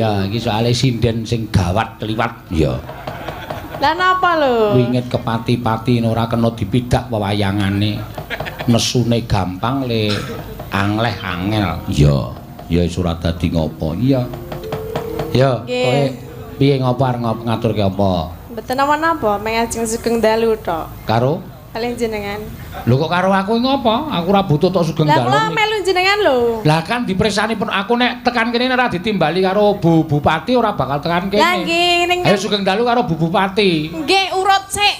Ya, iki soalé sinden sing gawat kliwat. Ya. Lah napa lho? Wingit kepati-pati ora kena dipidak wewayangane. Nesune gampang le angleh angel. Iya. Ya wis ora dadi ngopo. Iya. Ya, kowe piye ngopo arep ngaturke apa? Mboten napa-napa, mengajeng sugeng dalu tok. Karo? Kalih jenengan. Lho kok karo aku ngopo? Aku ora butuh tok sugeng Lah dalu. kula melu jenengan lho. Lah kan dipresani pun aku nek tekan kene ora ditimbali karo Bu Bupati ora bakal tekan kene. Lah nggih ning Ayo sugeng dalu karo Bu Bupati. Nggih urut sik.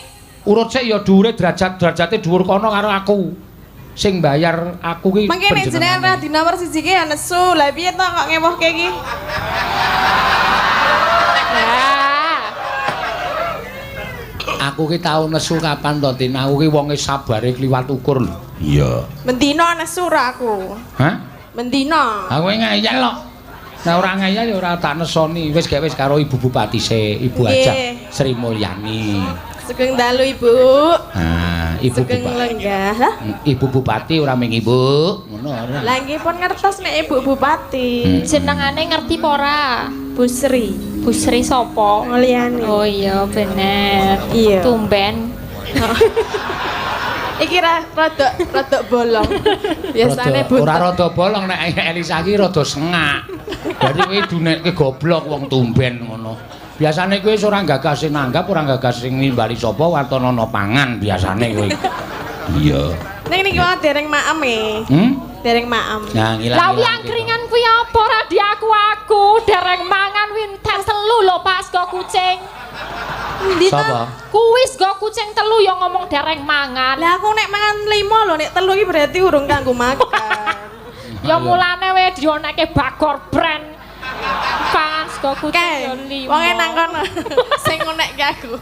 Urut sik ya dhuwure derajat-derajate dhuwur kono karo aku. Sing bayar aku ki. Mangke nek jenengan ra di nomor 1 ki ya nesu. Lah piye to kok ngewohke iki? Aku ki tau nesu kapan to, Tin? Aku ki wonge sabare kliwat ukur lho. Iya. Mendina nesu ra aku. Hah? Mendina. Aku ngeyel kok. Nek ora ngeyel ya ora tak nesoni. Wis gek wis karo Ibu Bupati sik, Ibu Hajah Sri Mulyani. Sugeng dalu, Ibu. Ah, Ibu Sugeng Bupati. lenggah. Lah, Ibu Bupati ora ming Ibu, ngono ora. Lah nggih pun ngertos nek Ibu Bupati. Jenengane ngerti apa ora? Bu Sri. Bu Sri sapa? Mulyani. Oh iya bener. Iya. Tumben. Iki rada rada bolong. Biasane Rada- Ora rada bolong nek Elisa iki rada sengak. Berarti kowe dunekke goblok wong tumben ngono. Biasane kowe wis ora gagas sing nanggap, ora gagas sing nimbali sapa watono pangan biasane kowe. Iya. Ning niki wae dereng maem e. Hmm? Dereng maem. Nah, ngilang. Lah wi angkringan kuwi apa ora di aku-aku dereng mangan winten telu lho Pak sego kucing. Endi to? Sapa? Kuwi sego kucing telu ya ngomong dereng mangan. Lah aku nek mangan 5 lho, nek 3 iki berarti urung kanggo makan. Ya mulane we dionekke Bagor brand. Pangan sego kucing Kae, ya 5. wonge nang kono. Sing ngonekke aku.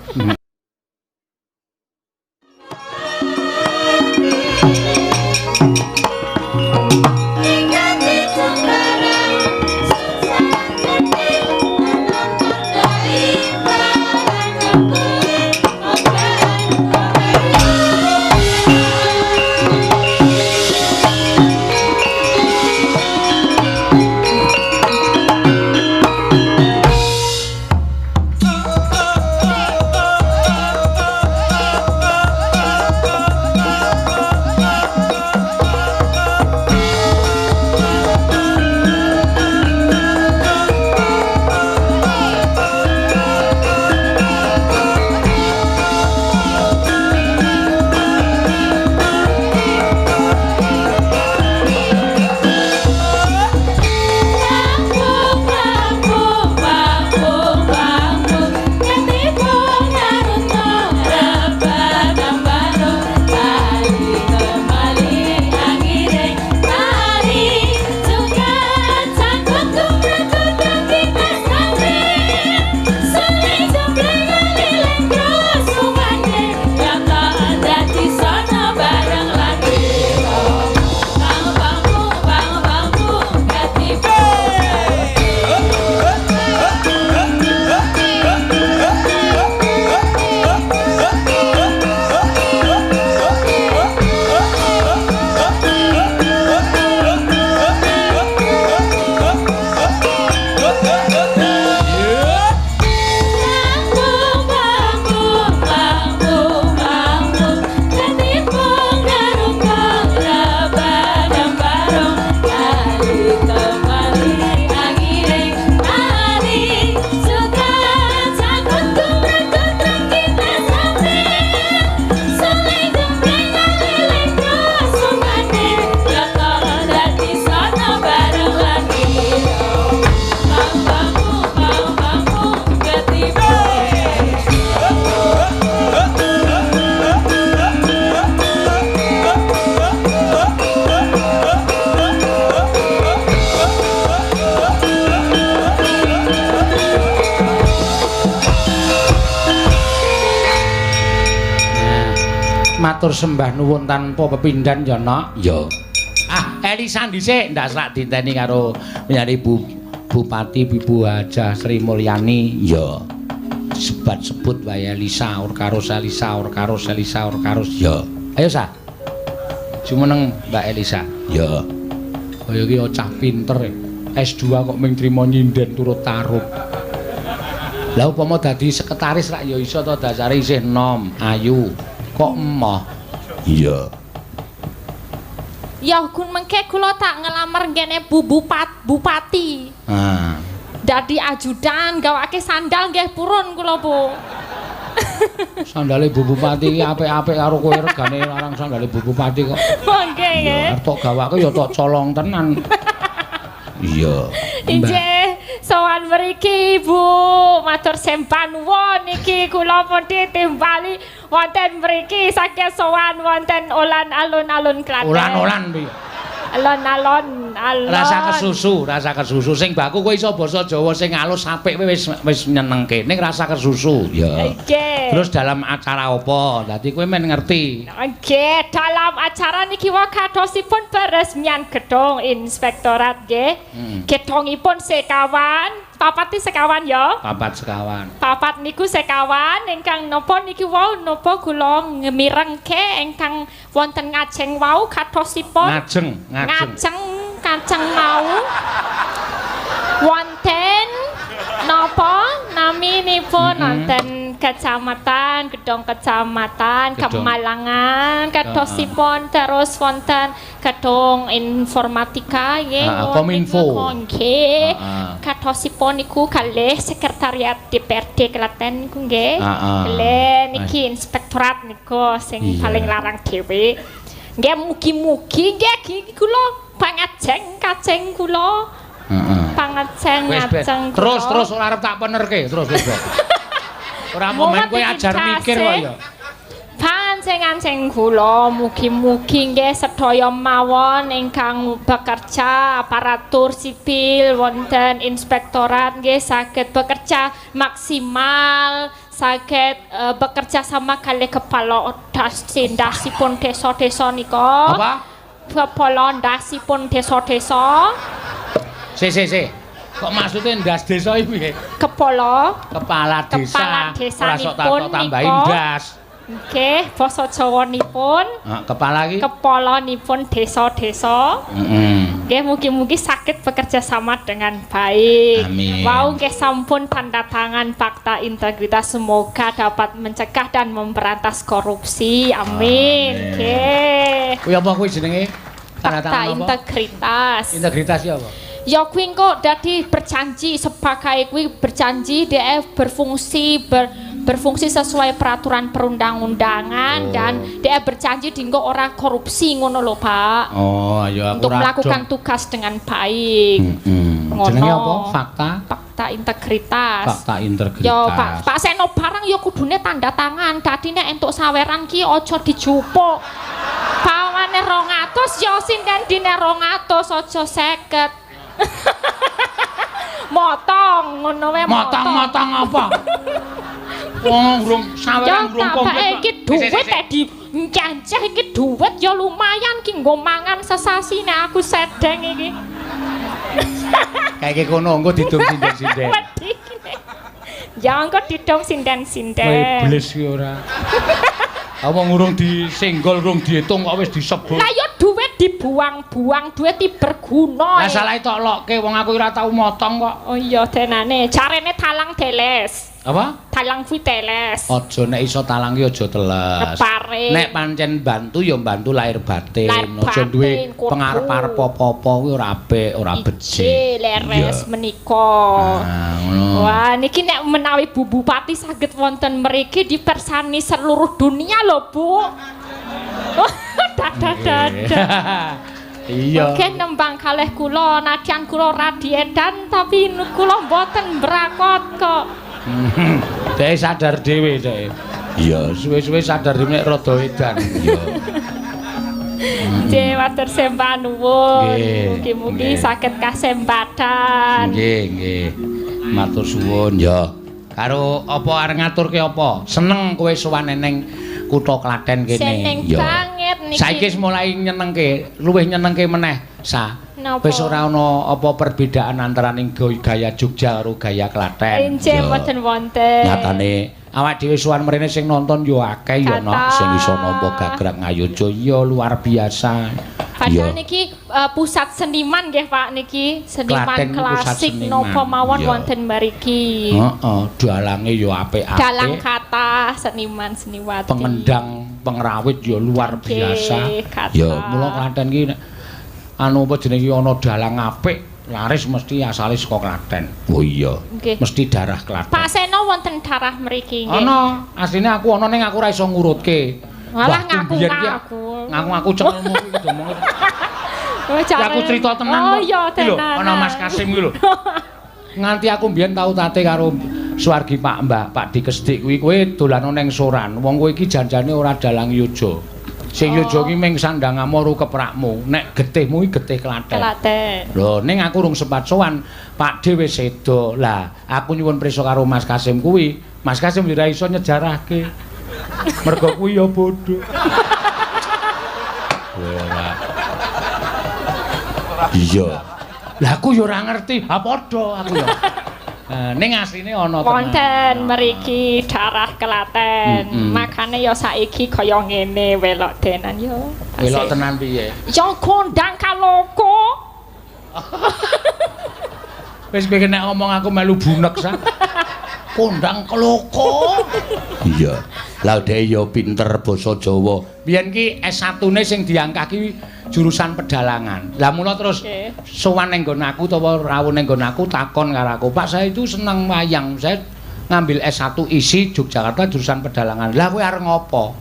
Matur sembah nuwun tanpa pepindhan ya, Nok. Ya. Ah, Elisa dhisik ndak selak dinteni karo penyanyi Ibu Bupati Ibu Hajah Sri Mulyani. Ya. Sebat sebut wae Elisa ur karo Elisa ur karo Elisa ur karo. Ya. Ayo Sa. Jumeneng Mbak Elisa. Ya. Kaya iki cah pinter. S2 kok ming trimo nyinden turut tarub. Lah upama dadi sekretaris rak ya iso to, dasare isih enom, ayu. Kok emoh? Iya. Ya gun mengke kula tak ngelamar ngene Bu Bupati. Ah. Dadi ajudan gawake sandal nggih purun kula, Bu. Sandale Bu Bupati iki apik-apik karo kowe, regane larang sandale Bu Bupati kok. Oh, nggih nggih. Ya tok gawake ya tok colong tenan. Iya. Injih, sowan mriki Ibu, matur sembah nuwun niki kula pun ditimbali wonten mriki saking sowan wonten olan alun-alun Klaten. Olan-olan piye? Alon-alon, alon. Rasa kesusu, rasa kesusu sing baku kowe iso basa Jawa sing alus apik kowe wis wis nyenengke. Ning rasa kesusu. Ya. Nggih. Terus dalam acara apa? Dadi kowe men ngerti. Nggih, dalam acara niki wae kadosipun peresmian gedung inspektorat nggih. Gedungipun sekawan, papat sekawan ya. Papat sekawan. Papat niku sekawan ingkang napa niki wau napa kula ngemirengke ingkang wonten ngajeng wau kadosipun Ngajeng, ngajeng. Ngajeng kacang mau wonten napa naminipun wonten kecamatan, gedung kecamatan Gedung. Kemalangan kadosipun, terus wonten gedung informatika nggih, Kominfo. Nggih, kadosipun niku kalih sekretariat DPRD Klaten niku nggih, kalih niki inspektorat niku sing paling larang dhewe nggih. Mugi-mugi nggih iki kula pangajeng kaceng kula pangajeng Wis ben. ngajeng Terus kula. Terus ora arep tak penerke, terus wis ben. Ora momen kowe ajar mikir kok ya. Panjenengan kula mugi-mugi nggih sedaya mawon ingkang bekerja aparatur sipil wonten inspektorat nggih saged bekerja maksimal, saged bekerja sama kalih kepala ndasipun desa-desa nika. Apa? Kepala ndasipun desa-desa. Si si si. Kok maksudnya ndas desa iki piye? Kepala Kepala desa. Kepala desa Ora sok tak nipun tambahi nika. ndas. Nggih, basa Jawanipun. Ah, kepala iki? Kepalanipun desa-desa. Nggih, mugi-mugi saged bekerja sama dengan baik. Amin. Wau nggih sampun tanda tangan fakta integritas, semoga dapat mencegah dan memberantas korupsi. Amin. Nggih. Kuwi apa kuwi jenenge? Tanda Fakta tangan apa? integritas. Integritas ya apa? Ya kuwi engko dadi berjanji sebagai kuwi berjanji dia berfungsi berfungsi sesuai peraturan perundang-undangan dan dia berjanji dinggo ora korupsi ngono lho, Pak. Oh, ya aku Untuk ora melakukan dong. Tugas dengan baik. Ngono. Jenenge apa? Fakta Fakta integritas. Fakta integritas. Yo Pak, Pak Seno barang yo kudune tanda tangan. Dadi nek entuk saweran ki aja dijupuk. Pawane 200 yo sinden dine 200, aja 50. Motong ngono wae. Motong-motong apa? Wong urung Ya saweran urung tak komplit. iki duit tek di ncanceh iki duit ya lumayan ki nggo mangan sesasi nek aku sedeng iki. Kayak kono engko didum sinden-sinden. Wedi iki. Ya engko didum sinden-sinden. Kowe iblis ki ora. Wong urung disenggol, urung diitung kok wis disebut. Lah ya duit dibuang-buang, duit iki berguna. Lah salah tok lokke wong aku ora tau motong kok. Oh iya denane, carene talang teles. Apa? Talang kuwi teles. Aja nek iso talang ki aja teles. Kepare. Nek pancen bantu ya bantu lahir batin. Lahir Aja duwe batin, kudu. pengarep-arep apa-apa kuwi ora apik, ora becik. Ije leres Iya. menika. Nah, ngono. Wah, niki nek menawi Bu Bupati saged wonten mriki dipersani seluruh dunia lho, Bu. Dadah dadah. Iya. Oke nembang kalih kula, nadyan kula radi edan tapi kula mboten mbrakot kok. Dhek sadar dhewe dhek. Iya, suwe-suwe sadar dhewe nek rada edan. Iya. Nggih, matur sembah nuwun. Nggih, Mugi-mugi nggih. saged kasempatan. Nggih, nggih. Matur suwun ya. Karo apa arep ngaturke apa? Seneng kowe sowan ning kutha Klaten kene. Seneng Ya. banget niki. Saiki wis mulai nyenengke, luwih nyenengke meneh, Sa. Napa? Wis ora ana apa perbedaan antaraning gaya Jogja karo gaya Klaten. Injih Ya. mboten wonten. Nyatane awak dhewe sowan mrene sing nonton yo akeh ya, Nok, Kathah. sing iso nampa gagrak Ngayogya ya luar biasa. Padahal niki pusat seniman nggih Pak niki, seniman Klaten klasik napa mawon wonten mriki. Heeh, dalange ya apik-apik. Dalang kathah seniman seniwati. Pengendang, pengrawit ya luar biasa. Ya, mula Klaten ki anu apa jenenge ana dalang apik, laris mesti asale saka Klaten. Oh iya. Mesti darah Klaten. Pak Seno wonten darah mriki nggih. Ana, asline aku ana ning aku ora iso ngurutke. Walah ngaku-ngaku. Ngaku-ngaku cengelmu iki domong. Aku cerita tenan kok. Oh iya tenan. Ana Mas Kasim kuwi lho. Nganti aku mbiyen tau tate karo swargi Pak Mbah, Pak Dikesdik kuwi kowe dolano ning Soran. Wong kowe iki janjane ora dalang yojo. Sing yojo ki ming sandangamu ru keprakmu. Nek getihmu iki getih Klaten. Klaten. Lho ning aku rung sempat sowan, Pak D wis sedo. Lah, aku nyuwun prisa karo Mas Kasim kuwi. Mas Kasim ora iso nyejarahke. Mergo kuwi ya bodho. Ora. Iya. Lah aku ya ora ngerti. Ha padha aku ya. Ning asline ana tenan. Wonten mriki darah Klaten. Makane ya saiki kaya ngene welok tenan ya. Welok tenan piye? Ya kondang kaloko. Wis kowe nek ngomong aku melu bunek sa. Kondang keloko. Iya. Lah dhek ya pinter basa Jawa. Biyen ki S1-ne sing diangkah ki jurusan pedalangan. Lah mula terus sowan ning nggon aku utawa rawuh ning nggon aku takon karo aku, "Pak, saya itu seneng wayang. Saya ngambil S1 ISI Yogyakarta jurusan pedalangan." Lah kowe arep ngopo?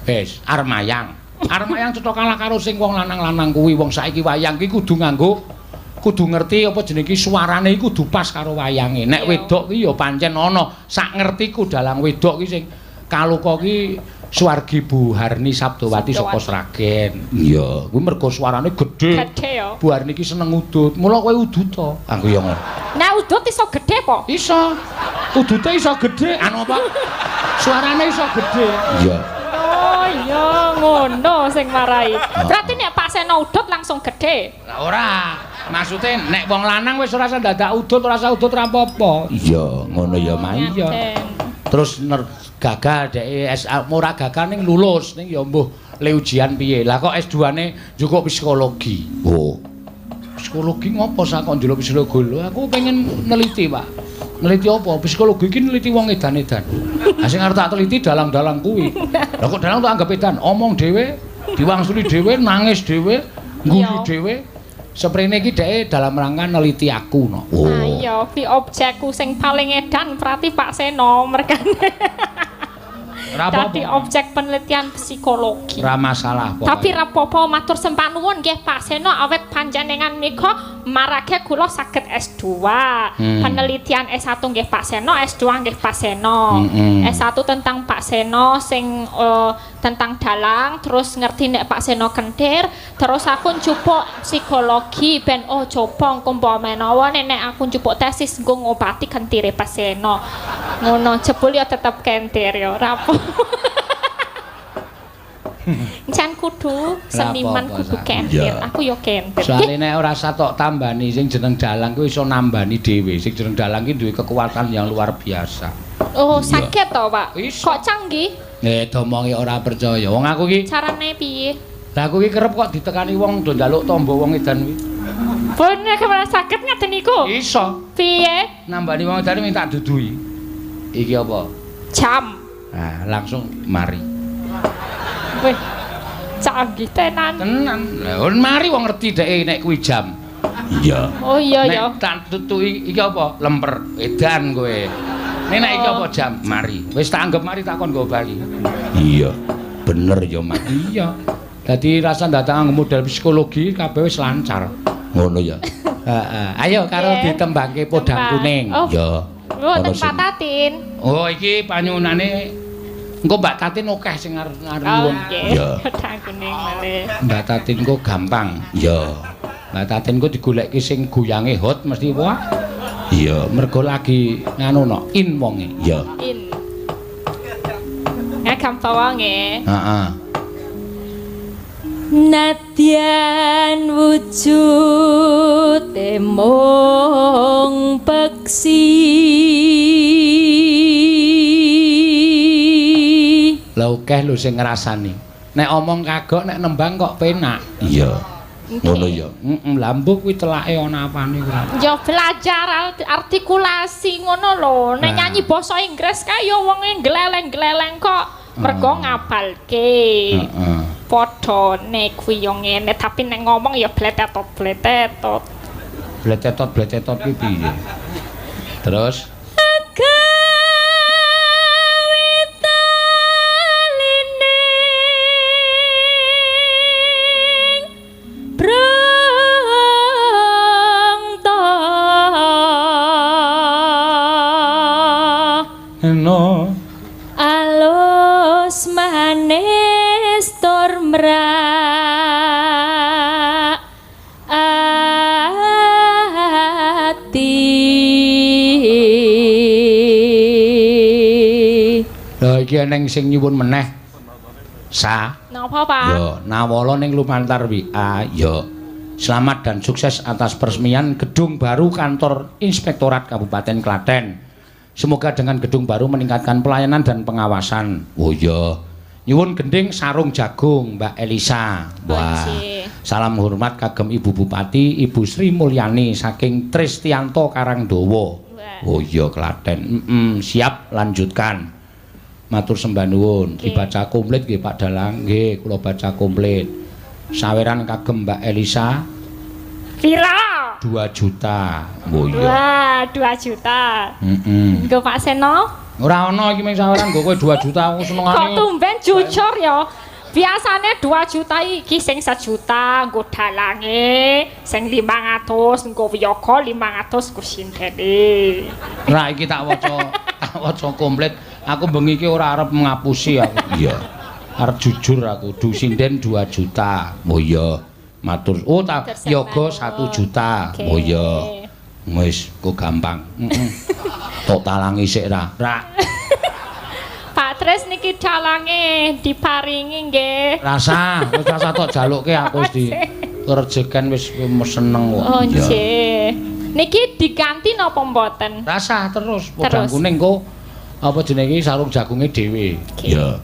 Wis, arep mayang. Arep mayang cetha kalah karo sing wong lanang-lanang kuwi. Wong saiki wayang ki kudu nganggo kudu ngerti apa jenenge iki suarane iki kudu pas karo wayange. Nek wedok ki ya pancen ana. Sak ngertiku dalang wedok ki sing kaloka ki swargi Bu Harni Sabdowati saka Sragen. Iya, kuwi mergo suarane gedhe. Gedhe ya. Bu Harni ki seneng udut. Mula kowe udut to. Aku ya ngono. Nah, udut iso gedhe po? Iso. Udute iso gedhe. Anu apa? Suarane iso gedhe. Iya. Oh iya, ngono sing marai. Berarti nek Pak Seno udut langsung gedhe. Lah ora. Maksude nek wong lanang wis ora usah dadak udut, ora usah udut ora apa-apa. Iya, ngono ya, Mas. Iya. Terus gagal dhek SA ora gagal ning lulus ning ya mbuh le ujian piye. Lah kok S2-ne njukuk psikologi. Oh. Psikologi ngopo sak kok njaluk psikologi? Lho aku pengen neliti, Pak. Neliti apa? Psikologi iki neliti wong edan-edan. Lah sing arep tak teliti dalang-dalang kuwi. Lah kok dalang tak anggap edan, omong dhewe, diwangsuli dhewe, nangis dhewe, ngguyu dhewe. Seprene iki dhek dalam rangka neliti aku no. Oh. Ayo, ki objekku sing paling edan berarti Pak Seno mergane. Dadi objek penelitian psikologi. Ora masalah pokoke. Tapi ra apa-apa matur sembah nuwun nggih Pak Seno awet panjenengan nika marake kula saged S2. Penelitian S1 nggih Pak Seno, S2 nggih Pak Seno. S1 tentang Pak Seno sing tentang dalang, terus ngerti nek Pak Seno kentir, terus aku njupuk psikologi ben oh coba engko mbok menawa nek aku njupuk tesis engko ngobati kentire Pak Seno. Ngono jebul ya tetep kentir ya ora apa. Jan kudu seniman kudu kentir, aku ya kentir. Soale nek ora usah tok tambani sing jeneng dalang kuwi iso nambani dhewe. Sing jeneng dalang ki duwe kekuatan yang luar biasa. Oh, sakit to, Pak? Kok canggih? Domongi ora percaya. Wong aku ki carane piye? Lah aku ki kerep kok ditekani wong do njaluk tombo wong edan kuwi. Bener kemana saged ngaten niku? Iso. Piye? Nambani wong edan minta duduhi. Iki apa? Jam. Nah, langsung mari. Wih, canggih tenan. Tenan. Lah mari wong ngerti dhek nek kuwi jam. Iya. Oh iya ya. Nek tak tutuki iki apa? Lemper. Edan kowe. Nek nek iki apa jam? Mari. Wis tak anggap mari tak kon nggo bali. Iya. Bener ya, Mas. Iya. Dadi rasa datang model psikologi kabeh wis lancar. Ngono ya. Heeh. Ayo karo ditembangke podang kuning. Ya. Wonten Pak Tatin. Oh, iki panyuwunane engko Mbak Tatin akeh sing arep nyuwun. Iya. Podang kuning malih. Mbak Tatin engko gampang. Iya. Mbak Tatin engko digolekke sing goyange hot mesti wah. Iya, mergo lagi nganu no, in wonge. Iya. In. Ya gampang wonge. Heeh. Nadyan wujud mung peksi. Lah akeh lho sing ngrasani. Nek omong kagok nek nembang kok penak. Iya. Ngono ya. Heeh, lha mbok kuwi telake ana apane kuwi. Ya belajar artikulasi ngono lho. Nek nyanyi basa Inggris kae ya wonge gleleng-gleleng kok mergo ngapalke. Heeh. Padha nek kuwi yo ngene tapi nek ngomong ya bletetot-bletetot. Bletetot-bletetot kuwi piye? Terus no alus manis tur mrak ati. Lha iki eneng sing nyuwun meneh. Sa. Napa, Pak? Yo, nawala ning lumantar WA, yo. Selamat dan sukses atas peresmian gedung baru kantor Inspektorat Kabupaten Klaten. Semoga dengan gedung baru meningkatkan pelayanan dan pengawasan. Oh iya. Nyuwun gending sarung jagung Mbak Elisa. Wah. Salam hormat kagem Ibu Bupati Ibu Sri Mulyani saking Tristianto Karangdowo. Oh iya Klaten. Siap lanjutkan. Matur sembah nuwun. Dibaca komplit nggih Pak Dalang. Nggih, kula baca komplit. Saweran kagem Mbak Elisa. Pira? 2 juta. Oh iya. Wah, 2 juta. Heeh. Nggo Pak Seno? Ora ana iki mung saweran nggo kowe 2 juta aku senengane. Kok tumben jujur ya. Biasane 2 juta iki sing 1 juta nggo dalange, sing 500 nggo wiyaga, 500 nggo sindene. Ora iki tak waca komplit. Aku bengi iki ora arep ngapusi aku. Iya. Arep jujur aku, du sinden 2 juta. Oh iya. Matur. Oh, ta yoga 1 juta. Okay. Oh iya. Wis, kok gampang. Heeh. Tok talangi sik ra. Ra. Pak Tris niki dalange diparingi nggih. Rasa, wis rasa tok jalukke aku wis di kerjeken wis seneng kok. Oh nggih. Niki diganti napa mboten? Rasa terus podang kuning kok apa jenenge sarung jagunge dhewe. Iya.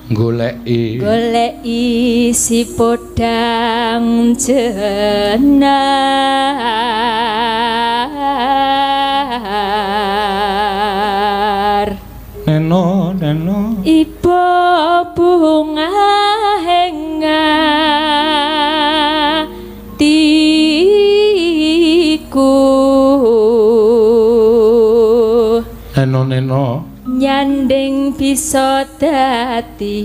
Goleki goleki si podang jenar neno neno ibu bunga hatiku neno neno nyanding bisa dadi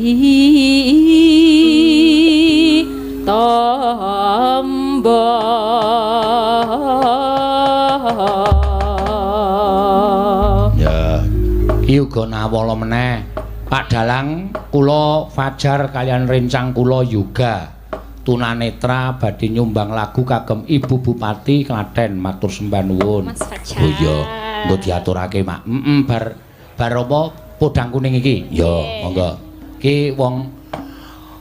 tombo. Ya, iki uga nawala meneh. Pak Dalang kula Fajar kalian rencang kula Yoga tunanetra badhe nyumbang lagu kagem Ibu Bupati Klaten matur sembah nuwun. Mas Fajar. Oh iya, engko diaturake, Mak. Heeh, bar apa podang kuning iki? Ya, monggo. Iki wong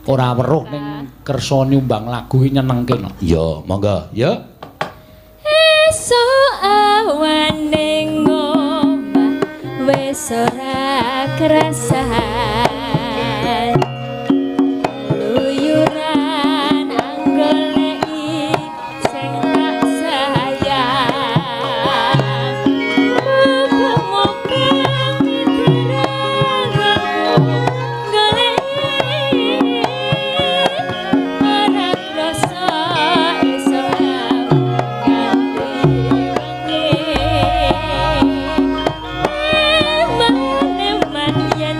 ora weruh ning kersa nyumbang lagu iki nyenengke no. Ya, monggo. Ya. Esuk awane ngomah wis ora krasan. Luyuran anggoleki sing tak sayang. Muga-muga eman-eman yen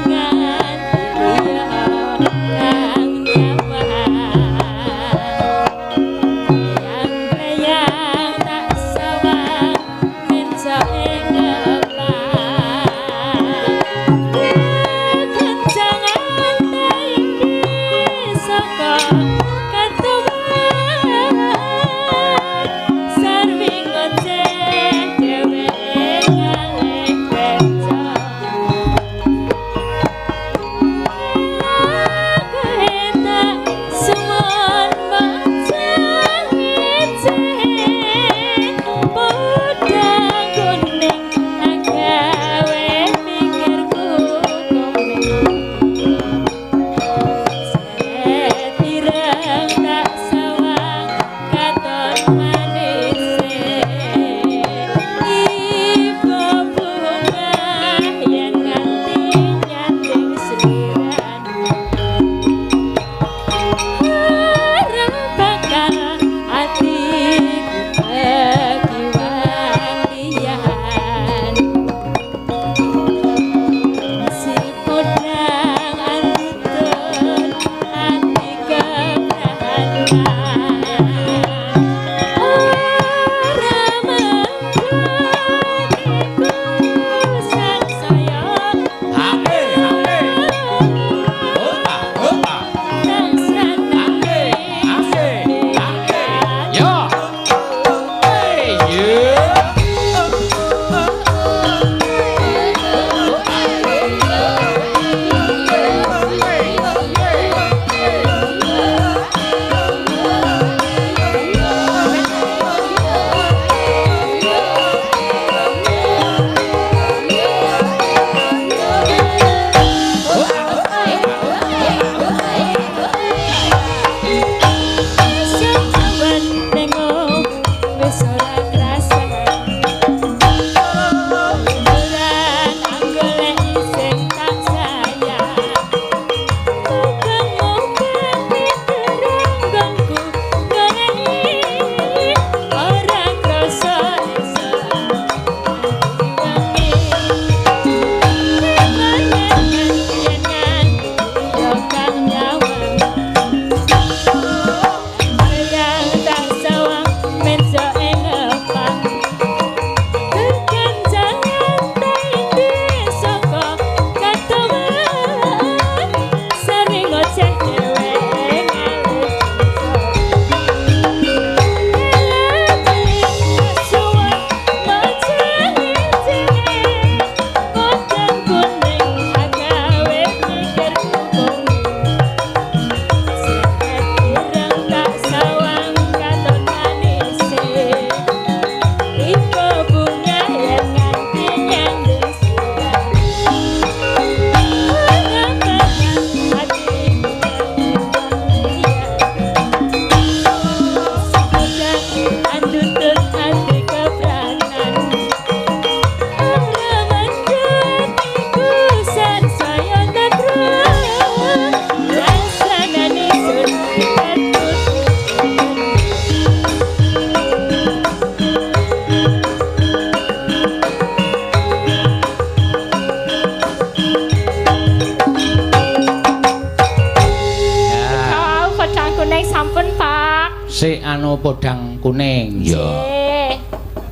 Sik anu podang kuning. Iya.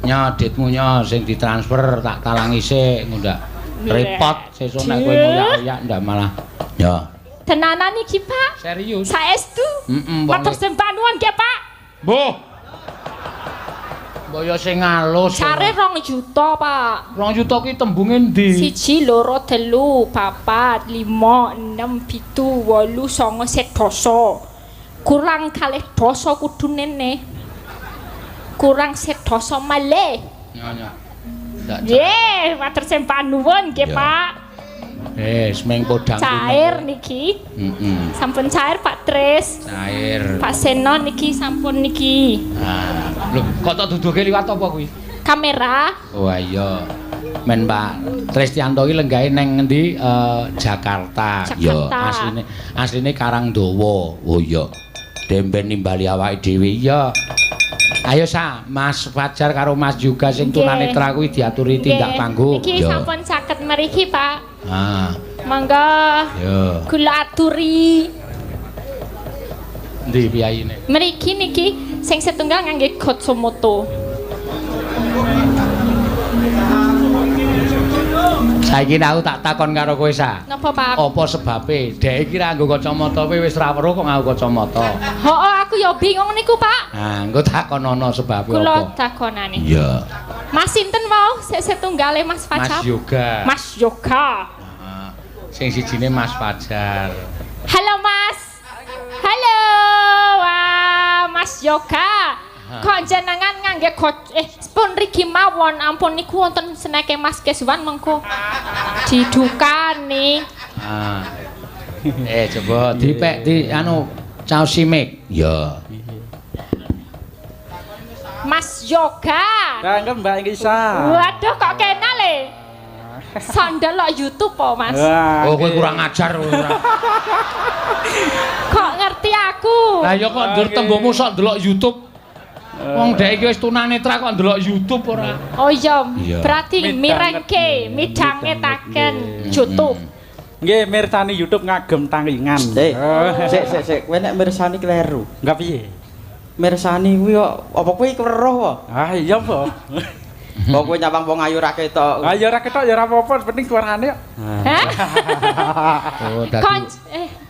Nya ditmu nya sing ditransfer tak talangi sik ngundak. Repot sesuk nek kowe ngoyak-oyak ndak malah. Ya. Tenanan iki, Pak. Serius. Saestu. Heeh, matur sembah nuwun nggih, Pak. Mbuh. Mbok yo sing alus. Care 2 juta, Pak. 2 juta ki tembunge ndi? 1 2 3 4 5 6 7 8 9 10. Kurang kalih dasa kudune neh. Kurang sedasa malih. Nya. Nggih, matur sembah nuwun nggih, Pak. Semeng podang cair niki. Heeh. Sampun cair Pak Tris. Cair. Pak Seno niki sampun niki. Ah, lho kok tok duduke liwat apa kuwi? Kamera. Oh iya. Men Pak Tristianto iki lenggahe neng ngendi? Jakarta. Jakarta. Ya, asline Karangdawa. Oh iya. Demben nimbali awake dhewe. Iya. Ayo sa, Mas Fajar karo Mas Yoga sing tunanetra kuwi diaturi tindak panggung. Iki sampun saged mriki, Pak. Ah. Monggo. Yo. Kula aturi. Endi piyayine? Mriki niki sing setunggal ngangge kacamata. Saiki aku tak takon karo kowe sa. Napa, Pak? Apa sebabe? Dhek iki ra nggo kacamata kowe wis ra weruh kok nganggo kacamata. Heeh, aku ya bingung niku, Pak. Nah, engko takon ana sebabe apa? Kula takonane. Iya. Mas sinten wau sik setunggale Mas Fajar? Mas Yoga. Mas Yoga. Heeh. Sing sijine Mas Fajar. Halo, Mas. Halo. Wah, Mas Yoga. Kok jenengan ngangge pun riki mawon ampun niku wonten seneke Mas Keswan mengko didukani. Ah. Coba dipek di anu caos simik. Iya. Mas Yoga. Lah Mbak Elisa. Waduh kok kenal e. Sandal YouTube po, Mas. Oh, kowe kurang ajar ora. Kok ngerti aku? Lah ya kok ndur tembungmu sok ndelok YouTube. Wong dhek iki wis tunanetra kok ndelok YouTube ora. Oh iya, berarti mirengke, midhangetaken YouTube. Nggih, mirsani YouTube ngagem tanglingan. Sik sik sik, kowe nek mirsani kleru. Enggak piye? Mirsani kuwi kok apa kowe weruh apa? Ah iya apa? Kok kowe nyawang wong ayu ra ketok. Ah ya ora ketok ya ora apa-apa, penting suarane kok. Hah? Oh,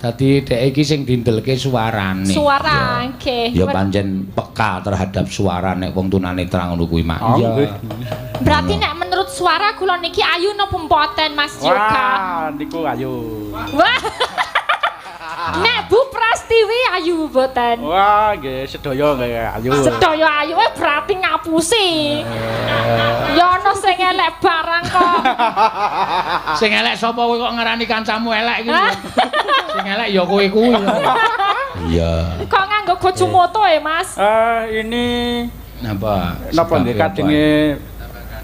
dadi dhek iki sing dindelke suarane. Suara nggih. Ya pancen peka terhadap suara nek wong tunanetra ngono kuwi mak. Iya. Berarti nek menurut suara kula niki ayu napa mboten Mas Yoga? Wah, niku ayu. Wah. Nek Bu Prastiwi ayu mboten? Wah, nggih sedaya nggih ayu. Sedaya ayu berarti ngapusi. Ya ana sing elek barang kok. Sing elek sapa kowe kok ngarani kancamu elek iki? Sing elek ya kowe kuwi. Iya. Kok nganggo kacamata e, Mas? Ini napa? Napa nggih kadenge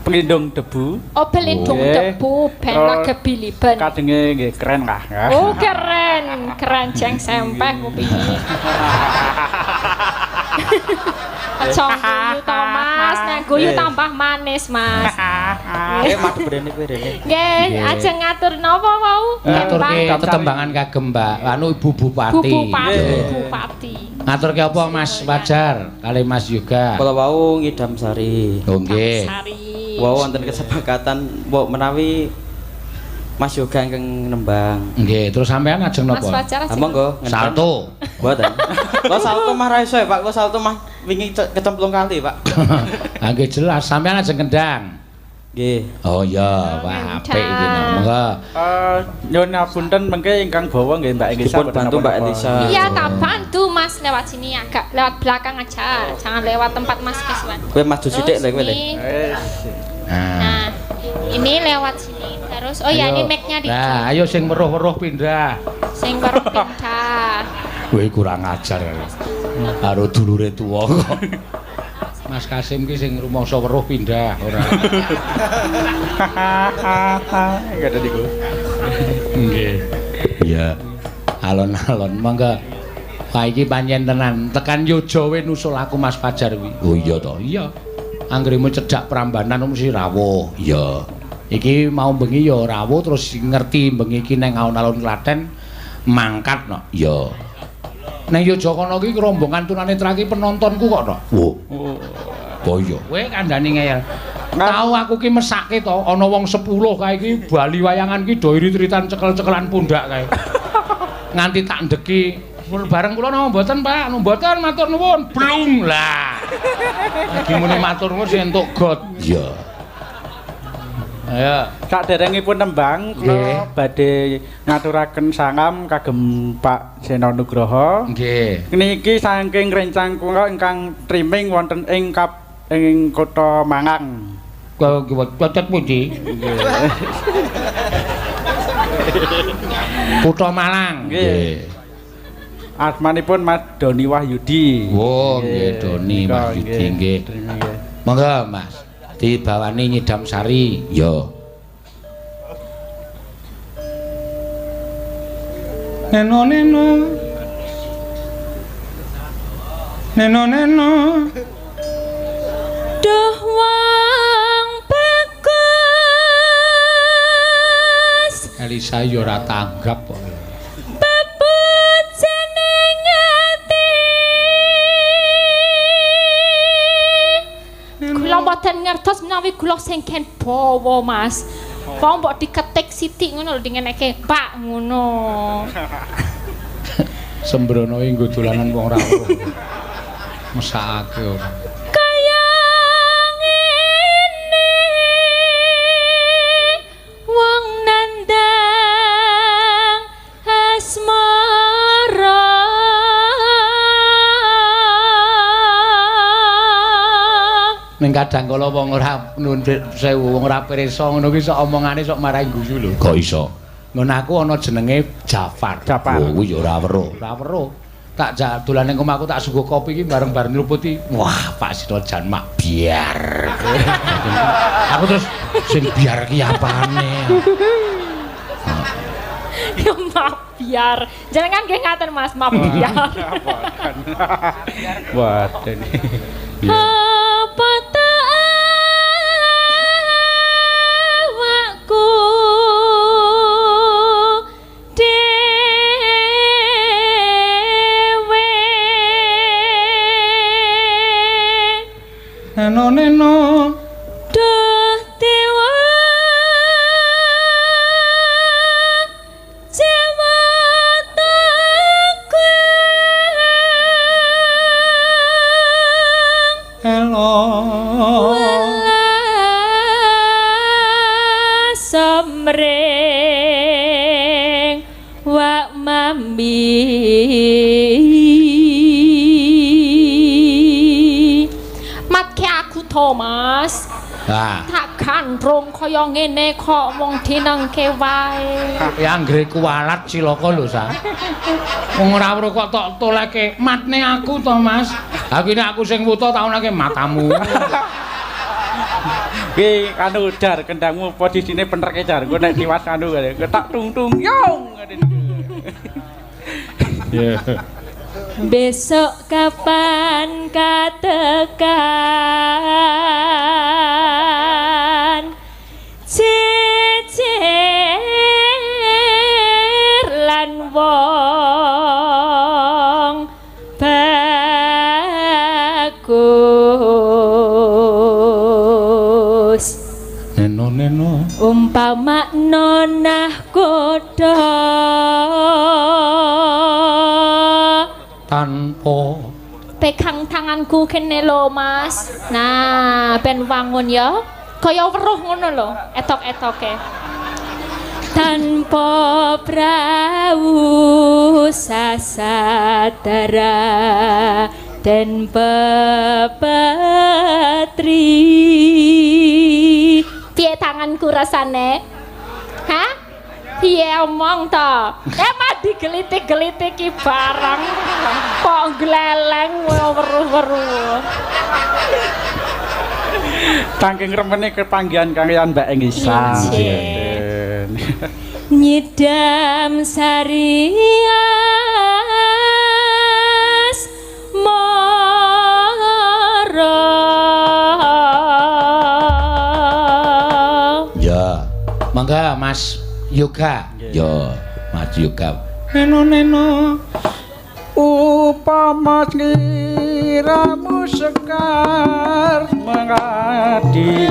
pelindung debu. Oh, pelindung debu ben lage biliben. Kadenge nggih keren lah. Oh, keren. Keren jeng sempeh ku piye. Aja guyu to, Mas. Nek guyu tambah manis, Mas. Madhep rene kowe rene. Nggih, ajeng ngatur napa wau? Ngaturke tetembangan kagem Mbak anu Ibu Bupati. Bupati. Ngaturke apa Mas Fajar kali Mas Yoga? Kula wau ngidam sari. Oh nggih. Wau wonten kesepakatan mbok menawi Mas Yoga ingkang nembang. Nggih, terus sampean ajeng napa? Mas Fajar ajeng. Monggo. Salto. Mboten. Kok salto mah ra iso ya, Pak. Kok salto mah wingi kecemplung kali, Pak. Ha nggih jelas, sampean ajeng kendang. Nggih. Oh iya, wah apik iki monggo. Nyuwun ngapunten mengke ingkang bawa nggih Mbak Elisa. Dipun bantu Mbak Elisa. Iya, tak bantu Mas lewat sini agak lewat belakang aja. Jangan lewat tempat Mas Keswan. Kowe maju sithik lho kowe le. Nah, ini lewat sini terus. Oh ya, ini mic-nya di. Nah, ayo sing weruh-weruh pindah. Sing weruh pindah. Kowe kurang ajar. Karo dulure tuwa kok. Mas Kasim ki sing rumangsa weruh pindah ora. Enggak ada niku. Nggih. Iya. Alon-alon monggo. Wah iki pancen tenan. Tekan Yojo we nusul aku Mas Fajar kuwi. Oh iya to. Iya. Anggremu cedhak Prambanan mesti rawuh. Iya. Iki mau bengi ya rawuh terus ngerti bengi iki nang alun-alun Klaten mangkat no. Iya. Nang Yogyakarta ki rombongan tunanetra ki penontonku kok to. Wo. Oh iya. Kowe kandhani ngeyel. Tau aku ki mesake to, ana wong 10 kae iki bali wayangan ki do irit-iritan cekel-cekelan pundak kae. Nganti tak ndeki bareng kula napa mboten, Pak? Mboten matur nuwun. Blung lah. Lagi muni matur nuwun sing entuk got. Iya. Ayo, saderengipun nembang kula badhe ngaturaken salam kagem Pak Seno Nugroho. Nggih. Niki saking rencang kula ingkang trimming wonten ing ing kota Malang. Cocot pundi? Nggih. Kutha Malang. Nggih. Asmanipun Mas Doni Wahyudi. Oh, nggih Doni Wahyudi nggih. Monggo, Mas. Dibawani nyidam sari. Ya. Neno neno. Neno neno. Duh wong bagus. Elisa ya ora tanggap kok. Kula mboten ngertos menawi kula sing ken bawa, Mas. Wong mbok diketik sithik ngono lho dingeneke, Pak ngono. Sembrono iki nggo dolanan wong ora weruh. Mesakake ora. Kaya ngene wong nandang asmara. Ning kadang kala wong ora nuwun sewu wong ora pirsa ngono ki sok omongane sok marai guyu lho. Kok iso? Ngono aku ana jenenge Jafar. Jafar. Oh, kuwi ya ora weruh. Ora weruh. Tak dolan ning omahku tak sungguh kopi iki bareng-bareng nyruputi. Wah, Pak Sino jan mak biar. Aku terus sing biar ki apane? Ya mak biar. Jenengan nggih ngaten Mas, mak biar. Waduh. Apa ta awakku dhewe. Neno neno. Duh dewa Jawata Elo welas somring wak mami. Matke aku to, Mas. Lah, tak gandrung kaya ngene kok wong dinengke wae. Ya anggere kuwalat cilaka lho, Sa. Wong ora weruh kok tok toleke matne aku to, Mas. Ha kuwi nek aku sing wuta taunake matamu. Ki anu jar kendangmu posisine penerke jar. Engko nek tiwas anu tak tung-tung yong. Iya. Besok kapan katekan jejer lan wong bagus. Neno neno umpama nonah kodho tanpa pegang tanganku kene lho, Mas. Nah, ben wangun ya. Kaya weruh ngono lho, etok-etoke. Tanpa prau sasadara den pepetri. Piye tanganku rasane? Hah? Piye omong to? Emang digelitik-gelitik ki barang kok gleleng weruh-weruh. Saking remene kepanggihan kaliyan Mbak Elisa. Nyidam sari asmara. Ya, mangga Mas Yoga. Ya, Mas Yoga. Neno neno. Upama sliramu sekar mengadi,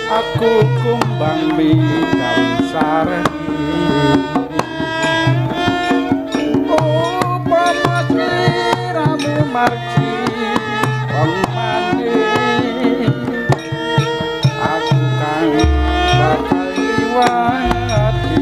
aku kumbang bidang sari. Upama sliramu margi wong mati, aku kang bakal liwati.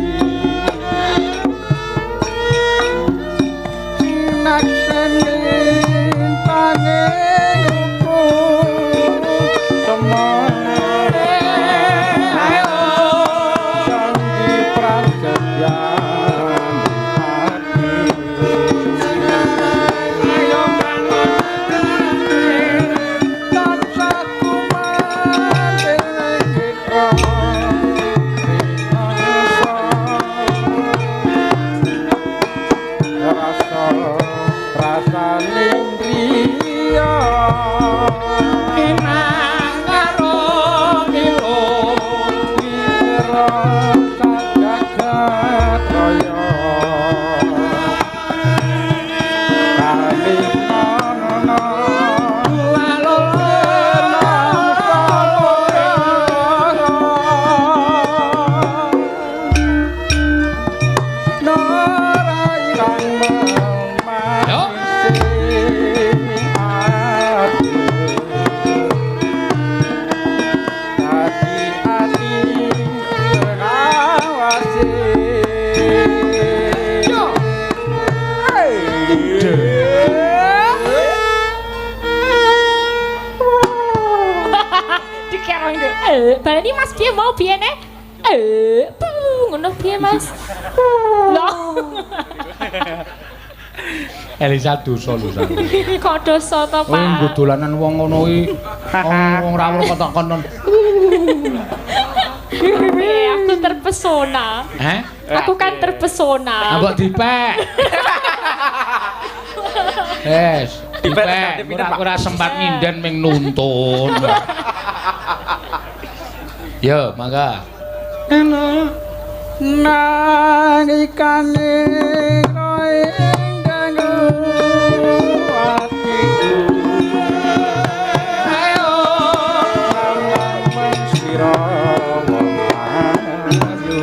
Baleni Mas piye mau biyene? Ngono piye Mas? Loh. Elisa dosa lho sampeyan. Kok dosa to, Pak? Nggo dolanan wong ngono iki. Wong ra weruh ketok konon. Aku terpesona. Heh? Aku kan terpesona. Mbok dipek. Wes, dipek. Ora sempat nyinden ming nuntun. Yo, mangga. Nalikane ing dangu atiku, ayo ngamen sira wong ayu.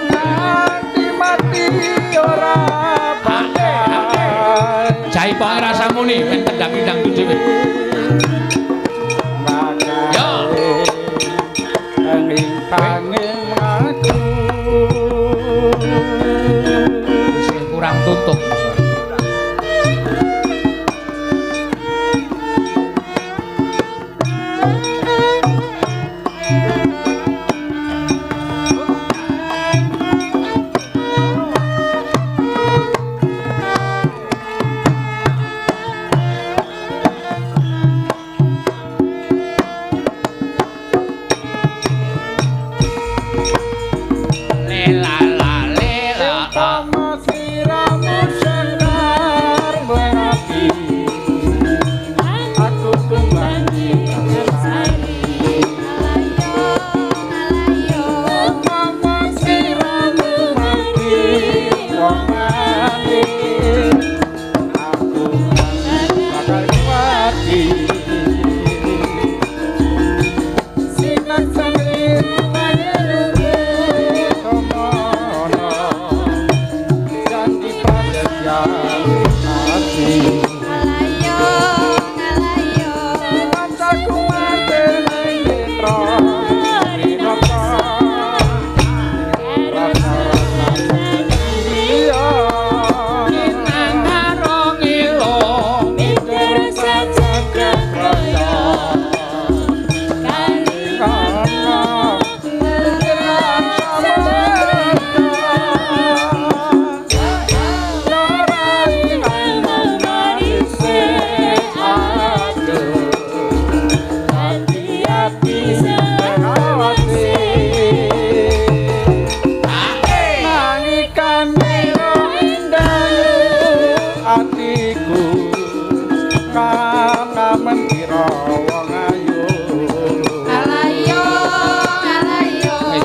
Nganti mati ora bakal. Jaiponge rasa muni ben tendang-tendang dhewe. Isih kurang tutup.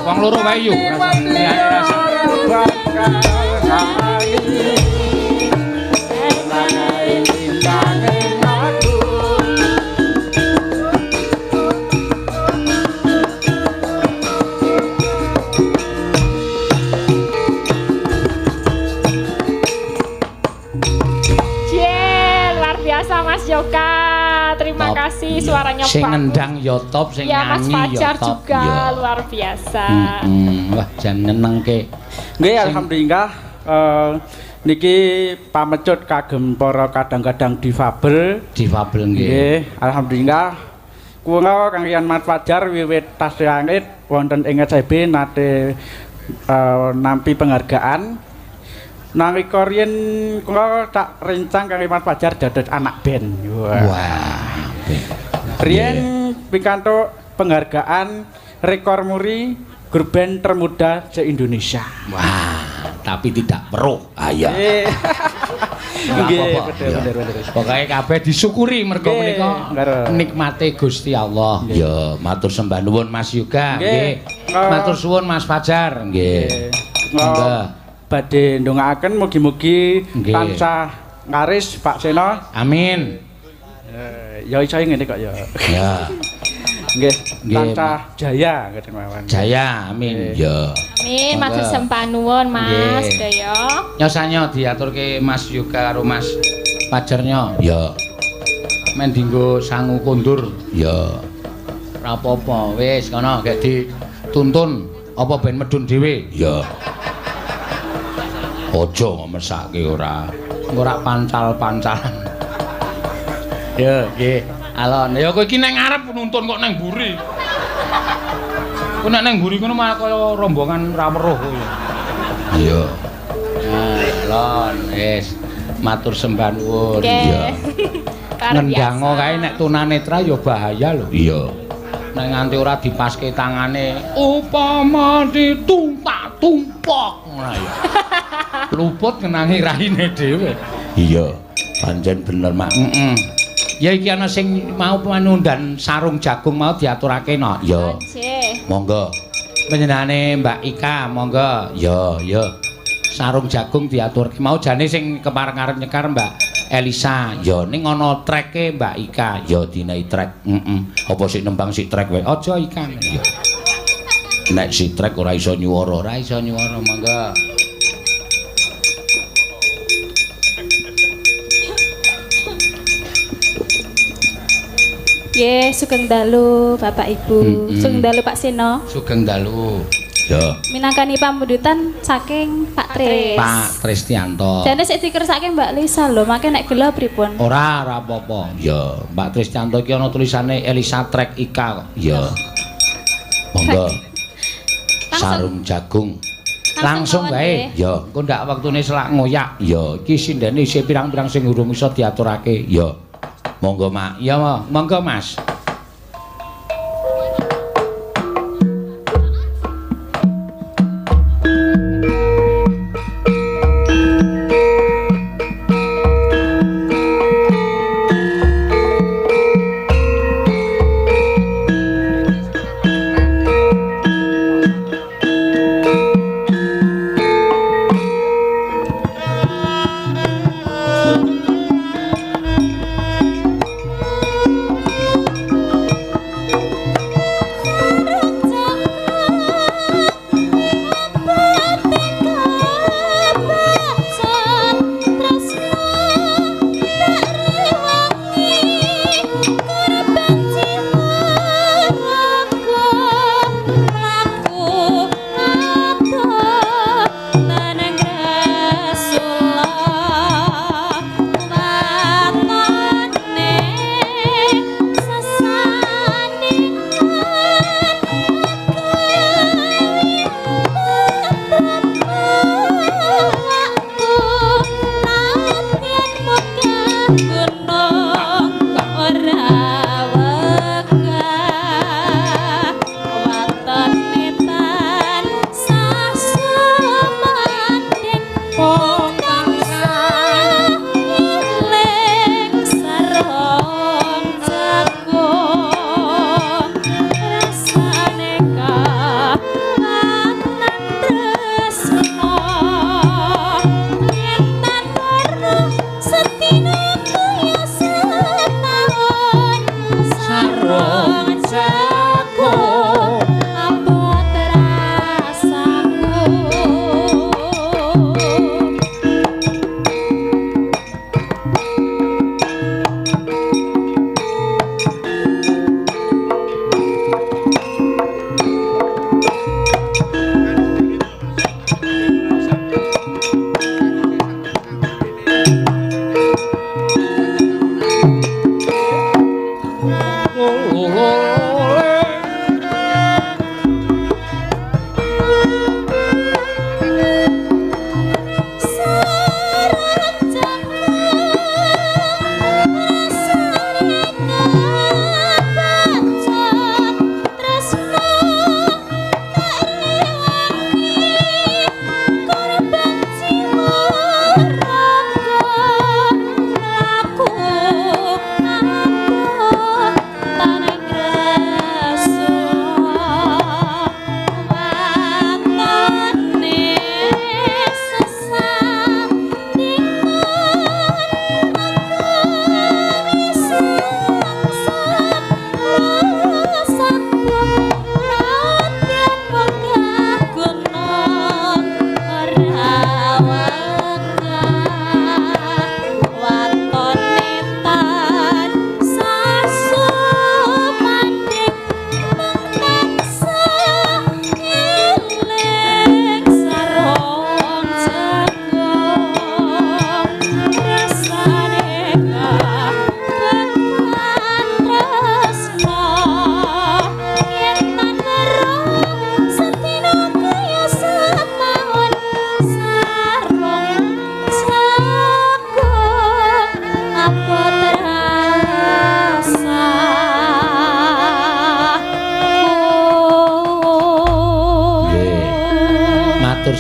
Wong loro wae yo. Liyane rasa. Suaranya sing ngendang ya top, sing ya, nyanyi Mas Fajar ya top juga ya. Luar biasa. Wah, jan nyenengke. Nggih, alhamdulillah niki pamecut kagem para kadang-kadang difabel. Difabel nggih. Nggih, alhamdulillah kula kanggian Mas Fajar wiwit tasih angit wonten ing SIB nate nampi penghargaan. Nalika riyen kula tak rencang kangge Mas Fajar dados anak band. Wah. Riyen pikantuk penghargaan rekor muri grup band termuda se-Indonesia. Wah, tapi tidak weruh. Ah iya. Nggih, bener. Pokoke kabeh disyukuri mergo menika nikmate Gusti Allah. Ya, matur sembah nuwun Mas Yoga. Nggih. Matur suwun Mas Fajar. Nggih. Monggo. Badhe ndongaaken mugi-mugi tansah ngaris Pak Seno. Amin. Ya iso ngene kok ya. Ya. Nggih, tansah jaya ngoten mawon. Jaya, amin. Ya. Amin, matur sembah nuwun Mas sedaya. Nyosanyo diaturke Mas Yoga karo Mas Fajarnya. Ya. Men dienggo sangu kondur. Ya. Ora apa-apa, wis kono gek dituntun apa ben medun dhewe. Ya. Aja mesake ora. Ora pancal-pancalan. Ya, nggih. Alon, ya kowe iki nang ngarep nuntun kok nang mburi. Kowe nek nang mburi ngono malah kaya rombongan ra weruh kowe. Iya. Nah, alon, wis matur sembah nuwun. Iya. Ngendango kae nek tunanetra ya bahaya lho. Iya. Nek nganti ora dipaske tangane upama ditumpak-tumpok ngono ya. Luput ngenangi raine dhewe. Iya, pancen bener, Mak. Heeh. Ya iki ana sing mau panundan sarung jagung mau diaturake no. Ya. Monggo. Panjenengane Mbak Ika, monggo. Ya, ya. Sarung jagung diaturke. Mau jane sing kepareng arep nyekar Mbak Elisa. Ya ning ana treke Mbak Ika. Ya dinehi trek. Heeh. Apa sik nembang sik trek wae? Aja Ika. Ya. Nek si trek ora iso nyuwara, ora iso nyuwara, monggo. Nggih, sugeng dalu Bapak Ibu. Sugeng dalu Pak Seno. Sugeng dalu. Ya. Minangkani pamundutan saking Pak Tris. Pak Tristianto. Jane sik dikersake Mbak Lisa lho, mangke nek gela pripun? Ora, ora apa-apa. Ya, Mbak Tristianto iki ana tulisane Elisa Trek Ika kok. Ya. Monggo. Sarung jagung. Langsung wae. Ya, engko ndak wektune selak ngoyak. Ya, iki sindene isih pirang-pirang sing urung iso diaturake. Ya. Monggo, Mak. Ya, monggo, Mas.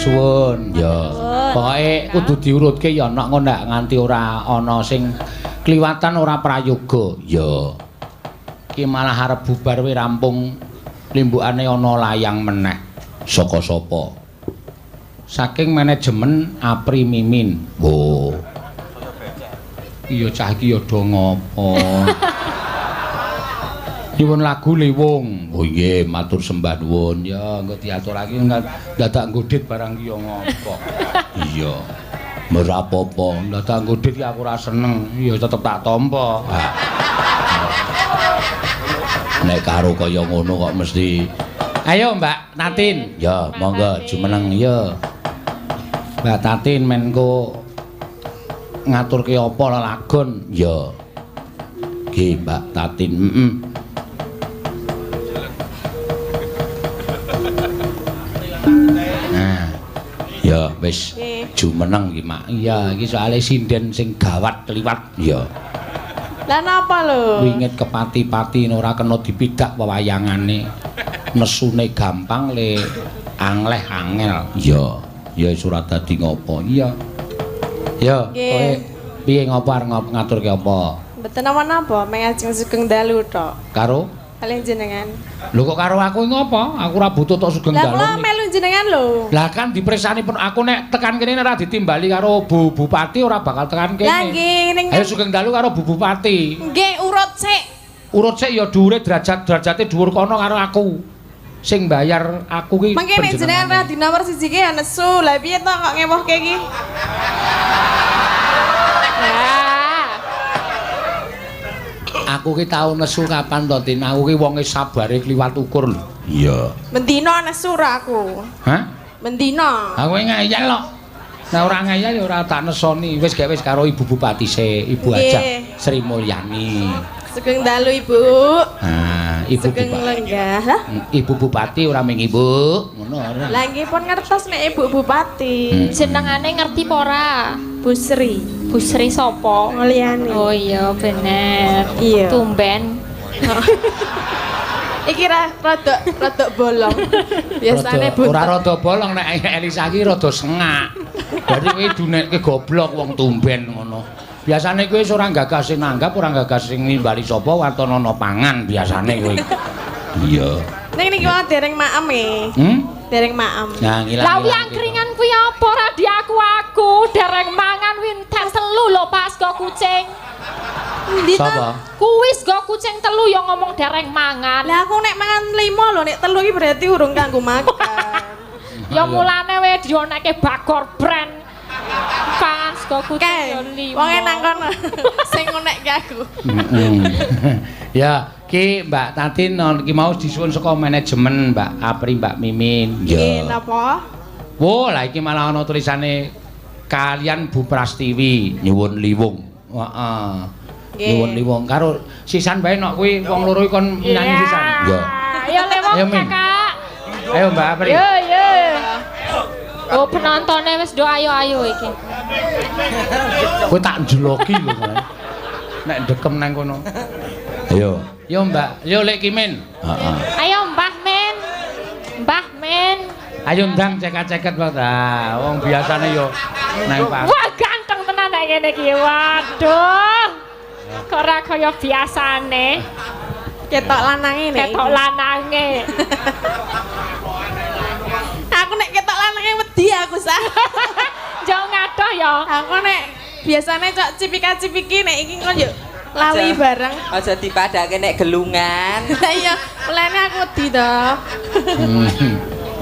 suwun. Ya. Pokoke kudu diurutke ya nok ngono nek nganti ora ana sing kliwatan ora prayoga. Ya. Ki malah arep bubar we rampung limbukane ana layang meneh. Saka sapa? Saking manajemen Apri Mimin. Oh. Iya cah iki ya do ngopo. Nyuwun lagu Liwung. Oh nggih, matur sembah nuwun. Ya engko diaturake dadak nggodhit barang ki ya ngopo. Iya. Ora apa-apa, dadak nggodhit ki aku ora seneng. Ya tetep tak tampa. Nek karo kaya ngono kok mesti. Ayo Mbak Tatin. Ya, monggo jumeneng ya. Mbak Tatin men engko ngaturke apa lelagon? Ya. Nggih, Mbak Tatin. Heeh. Nah. Ya wis jumeneng iki, Mak. Iya, iki soalé sinden sing gawat kliwat. Ya. Lah napa lho? Wingit kepati-pati ora kena dipidak wewayangane. Nesune gampang le angleh angel. Iya. Ya wis ora dadi ngopo. Iya. Ya, kowe piye ngopo arep ngaturke apa? Mboten napa-napa, meng ajeng sugeng dalu tok. Karo? Kalih jenengan. Lho kok karo aku ngopo? Aku ora butuh tok sugeng Lah dalu. kula melu jenengan lho. Lah kan dipresani pun aku nek tekan kene ora ditimbali karo Bu Bupati ora bakal tekan kene. Lah nggih ning Ayo sugeng dalu karo Bu Bupati. Nggih urut sik. Urut sik ya dhuwure derajat-derajate dhuwur kono karo aku. Sing bayar aku ki Mangke nek jenengan ra di nomor 1 ki ya nesu. Lah piye to kok ngewohke iki? Aku ki tau nesu kapan to, Tin? Aku ki wonge sabare kliwat ukur lho. Iya. Mendino nesu ra aku. Hah? Mendino. Aku ngeyel kok. Nek ora ngeyel ya ora tak nesoni. Wis gek wis karo Ibu Bupati sik, Ibu Hajah Sri Mulyani. Sugeng dalu, Ibu. Ah, Ibu Sugeng Bupati. lenggah. Lah, Ibu Bupati ora ming Ibu, ngono ora. Lah nggih pun ngertos nek Ibu Bupati. Jenengane ngerti apa ora? Bu Sri. Bu Sri sapa? Mulyani. Oh iya bener. Iya. Tumben. Iki rada bolong. Biasane ora rada bolong nek Elisa iki rada sengak. Berarti kowe dunekke goblok wong tumben ngono. Biasane kowe wis ora gagas sing nanggap, ora gagas sing nimbali sapa waton ana pangan biasane kowe. Iya. Ning niki wae dereng maem e. Hmm? Dereng maem. Nah, ngilang. Lah wi angkringan kuwi apa ora diaku-aku dereng mangan winten telu lho Pak sego kucing. Endi to? Sapa? Kuwi sego kucing telu ya ngomong dereng mangan. Lah aku nek mangan 5 lho, nek 3 iki berarti urung kanggo makan. Ya mulane we dionekke Bagor brand. Pangan sego kucing ya 5. Wonge nang kono. Sing ngonekke aku. Ya, ki Mbak Tatin ki mau disuwun saka manajemen Mbak Apri Mbak Mimin. Nggih, napa? Wo, lah iki malah ana tulisane kalian Bu Prastiwi nyuwun liwung. Heeh. Nyuwun liwung karo sisan bae nok kuwi wong loro iki kon nyanyi sisan. Ya. Ayo lewong Kakak. Ayo Mbak Apri. Yo yo. Oh penontonnya wis do ayo-ayo iki. Kowe tak njeloki lho. Nek ndekem nang kono. Ayo. Yo Mbak, yo Lek Kimin. Heeh. Ayo Mbah Men. Mbah Men. Ayo ndang ceket-ceket wae ta. Wong biasane yo nang pas. Wah ganteng tenan nek ngene iki. Waduh. Kok ora kaya biasane. Ketok lanange nek. Ketok lanange. Aku nek ketok lanange wedi aku sah. Jauh ngadoh ya. Aku nek biasane cok cipika-cipiki nek iki kok yo lali bareng. Aja dipadake nek gelungan. Lah iya, mulane aku wedi to.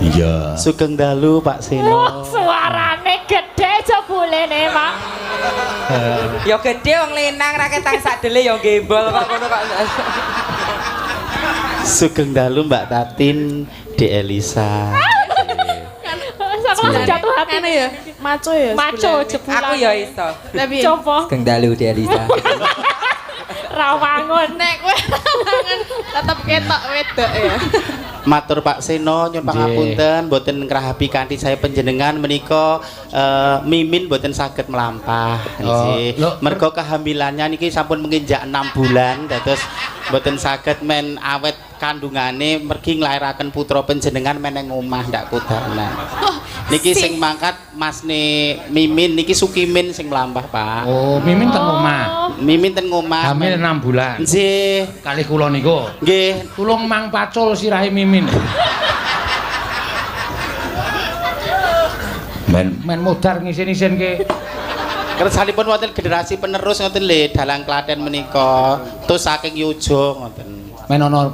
Iya. Sugeng dalu Pak Seno. Wah, suarane gede jebulene, Pak. Ya gede wong lenang ra ketang sadele ya gembol kok ngono kok. Sugeng dalu Mbak Tatin, Dek Elisa. Aku langsung jatuh hati. Ngene ya, maco ya. Maco jebulan. Aku ya iso. Lah piye? Coba. Sugeng dalu Dek Elisa. Rawangun. Nek kowe rawangun tetep ketok wedok ya. Matur Pak Seno nyuwun pangapunten mboten ngrahapi kanthi saya panjenengan menika Mimin mboten saged mlampah. Nggih. Oh, mergo kehamilannya niki sampun menginjak 6 bulan dados mboten saged men awet kandungane mergi nglairaken putra panjenengan meneng omah ndak kudanan. Niki sing mangkat masne Mimin niki Sukimin sing mlampah, Pak. Oh, Mimin teng omah. Mimin ten omah. Hamil 6 bulan. Nggih. Kalih kula niku. Nggih. Tulung mang pacul sirahe Mimin. Men modar ngisin-isinke. Kersanipun wonten generasi penerus ngoten lho dalang Klaten menika. Terus saking Yojo ngoten. Men ana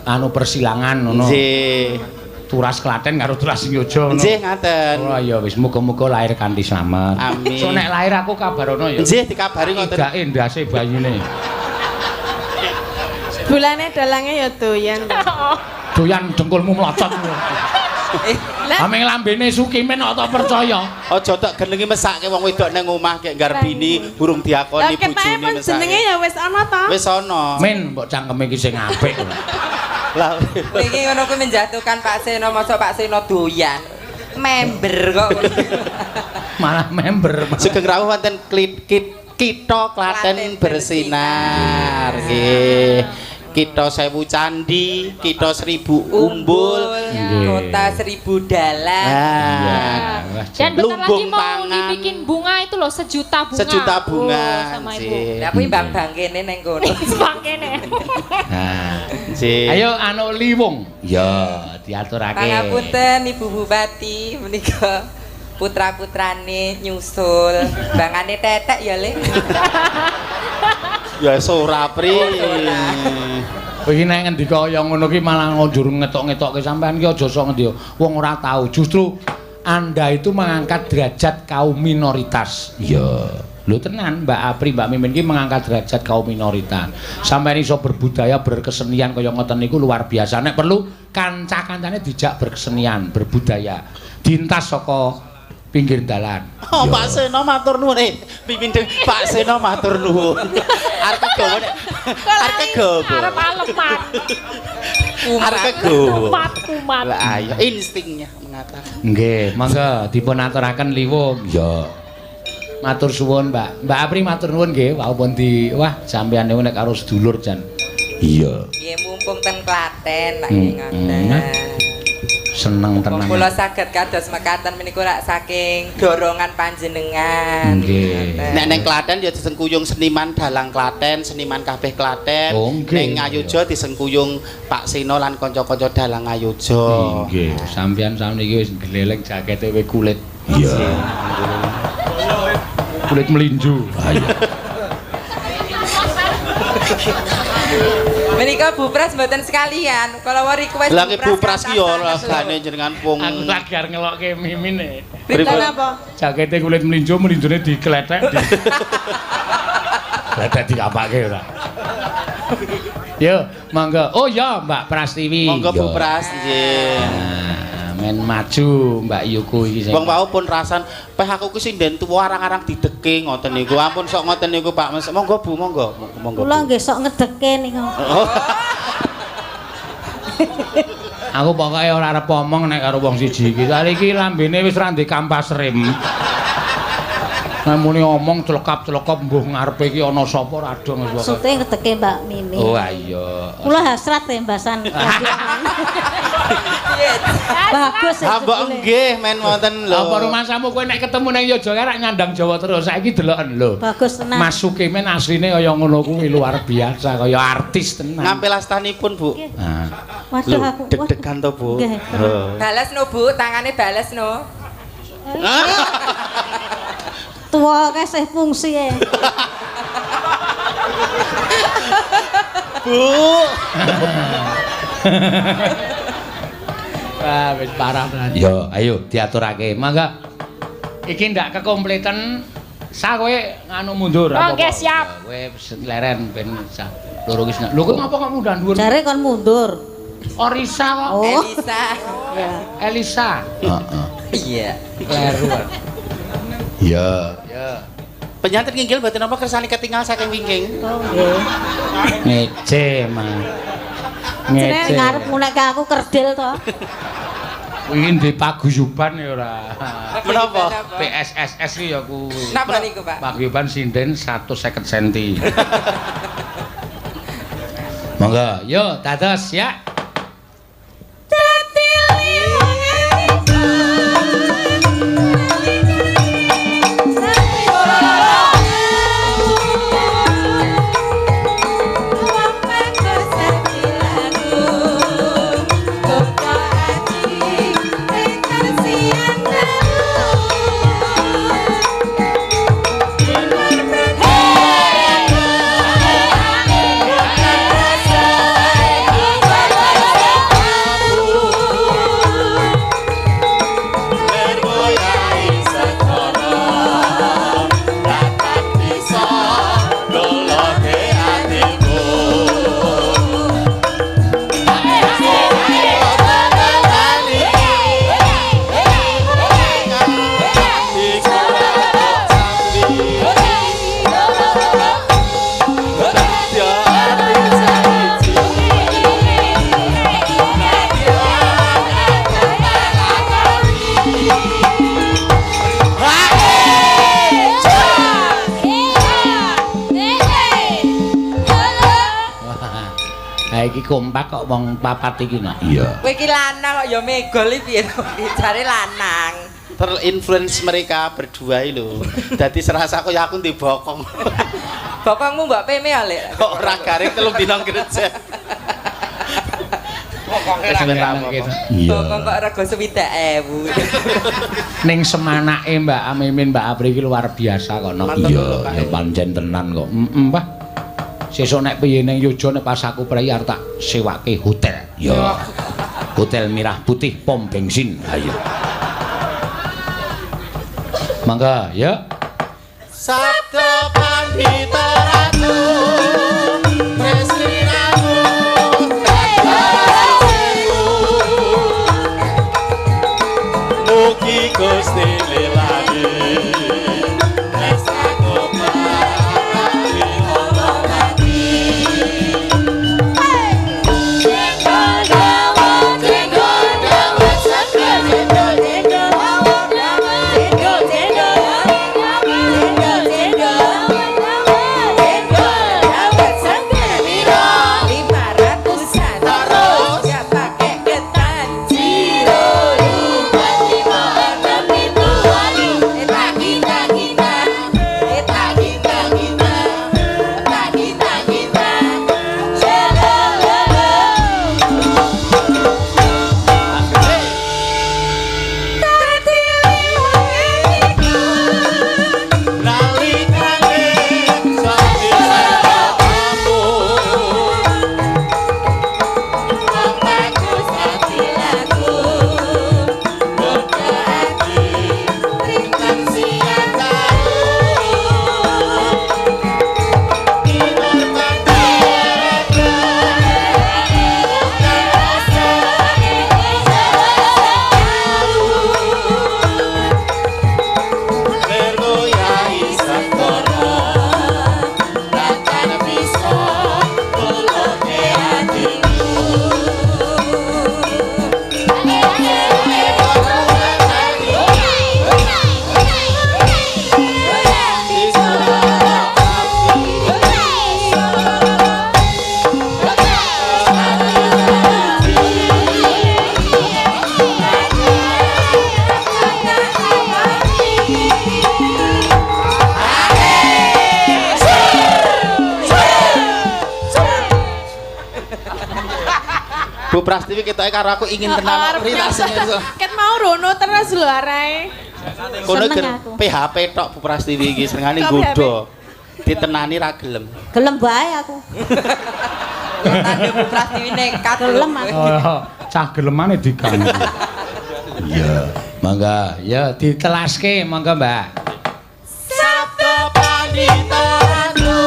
anu persilangan ngono. Nggih. Turas Klaten karo turas Yojo ngono. Nggih ngaten. Oh ya wis muga-muga lahir kanthi slamet. Amin. So nek lahir aku kabarono ya. Nggih dikabari ngoten. Idake ndase bayine. Bulane dalange ya doyan. Doyan dengkulmu mlocot. Aming lambene Sukimin kok tak percaya. Aja tok genengi mesake wong wedok nang omah kek garbini burung diakoni bojone mesake. Jenenge ya wis ana ta? Wis ana. Min mbok cangkeme iki sing apik. Lah iki ngono kuwi menjatuhkan Pak Seno, mosok Pak Seno doyan. Member kok. Malah member. Sugeng rawuh wonten Kitha Klaten bersinar. Nggih. Kitha 1000 candi, kitha 1000 umbul, kota 1000 dalan. Nah, dan bentar lagi mau dibikin bunga itu loh, sejuta bunga. Sejuta bunga. Oh, sama ibu. Lah kuwi bang-bang kene neng kono. Bang kene. Nah, ayo anu Liwung. Ya, diaturake. Pangapunten Ibu Bupati menika putra-putrane nyusul. Bangane tetek ya, Le. Ya ora pri. Iki nek ngendika kaya ngono ki malah njur ngetok-ngetokke sampean ki aja sok ngendi. Wong ora tahu. Justru Anda itu mengangkat derajat kaum minoritas. Iya. Lho tenan Mbak Apri, Mbak Mimin ki mengangkat derajat kaum minoritas. Sampeyan iso berbudaya, berkesenian kaya ngoten niku luar biasa. Nek perlu kanca-kancane dijak berkesenian, berbudaya. Dintas saka pinggir dalan. Oh, Pak Seno matur nuwun. Mimin Pak Seno matur nuwun. Arep kegawa nek arep kegawa. Arep aleman. Arep kegawa. Kumat-kumat. Lah ayo instingnya mengatakan. Nggih, monggo dipun aturaken Liwung. Ya. Matur suwun, Mbak. Mbak Apri matur nuwun nggih, wau pun di wah sampeyan niku nek karo sedulur jan. Iya. Nggih mumpung ten Klaten lak ngoten. Seneng tenan. Kula saged kados mekaten menika rak saking dorongan panjenengan. Nggih. Nek neng Klaten ya disengkuyung seniman dalang Klaten, seniman kabeh Klaten. Oh, neng Ngayogya disengkuyung Pak Seno lan kanca-kanca dalang Ngayogya. Nggih, sampeyan sakniki wis gleleng jakete wis kulit. Iya. Kulit melinju. Ah iya. Menika Bu Pras mboten sekalian. Kalau request Lah Bu Pras ki ya regane jenengan pung. Aku lagi arep ngelokke Mimin e. Pripun apa? Jakete kulit melinjo, melinjone diklethek. Klethek dikapake ora. Yo, monggo. Oh ya, Mbak Prastiwi. Monggo Bu Pras nggih. Men maju Mbak Yuku iki sing. Wong wau pun rasan, peh aku ki sinden tuwa arang-arang dideke ngoten niku. Ampun sok ngoten niku Pak Mas. Monggo Bu, monggo. Monggo. Kula nggih sok ngedeke niku. Aku pokoke ora arep omong nek karo wong siji iki. Soale iki lambene wis ra ndek kampas rem. Nek muni omong clekap-clekop mbuh ngarepe iki ana sapa ora dong wis pokoke. Maksude ngedeke Mbak Mimi. Oh iya. Kula hasrat tembasan. Bagus. Ha mbok nggih men wonten lho. Apa rumasamu kowe nek ketemu nang Yogyakarta rak nyandang Jawa terus. Saiki deloken lho. Bagus tenan. Mas Sukimin asline kaya ngono kuwi luar biasa kaya artis tenan. Ngampil astanipun, Bu. Nah. Waduh aku deg-degan to, Bu. Bales no, Bu, tangane bales no. Tuwa kae fungsi e. Bu. Wah, wis parah tenan. Yo, ayo diaturake. Mangga. Iki ndak kekompletan. Sa kowe nganu mundur apa? Oke, siap. Kowe leren ben loro wis. Lho kok ngapa kok mundur dhuwur? Jare kon mundur. Orisa kok. Oh. Elisa. Ya. Elisa. Heeh. Iya. Kleru. Iya. Ya. Penyanten nginggil mboten napa kersane ketingal saking wingking. Oh nggih. Ngece, Mas. Ngece. Ngarep ngunekke aku kerdil to. Kuwi ndek paguyuban ya ora. Menapa? PSSS ki ya kuwi. Napa niku, Pak? Paguyuban sinden 150 cm. Monggo, yo dados ya. Iki kompak kok wong papat iki nak. Iya. Kowe iki lanang kok ya megol iki piye to? Jare lanang. Terinfluence mereka berdua iki lho. Dadi serasa kaya aku ndek bokong. Bokongmu mbok peme ya, Lek. Kok ora garing 3 dina kerja. Bokonge ra apa-apa. Iya. Bokong kok rega 25.000. Ning semanake Mbak Mimin, Mbak Apri iki luar biasa kok. Iya, ya pancen tenan kok. Heeh, Pak. Sesuk nek piye ning Yogya nek pas aku prei arep tak sewake hotel. Ya. Hotel Merah Putih pom bensin. Ayo. Mangga, ya. Sabda Pandita Ratu Tresniramu Mugi Gusti lelani Bu Prastiwi ketoke karo aku ingin tenan ritase. Ket mau rono terus lho arahe. Kono PHP tok Bu Prastiwi iki senengane nggodho. Ditenani ra gelem. Gelem bae aku. Tandhe Bu Prastiwi nekat. Gelem aku. Oh, cah gelemane diganggu. Iya, mangga. Ya ditelaske mangga, Mbak. Sabda Pandita Ratu.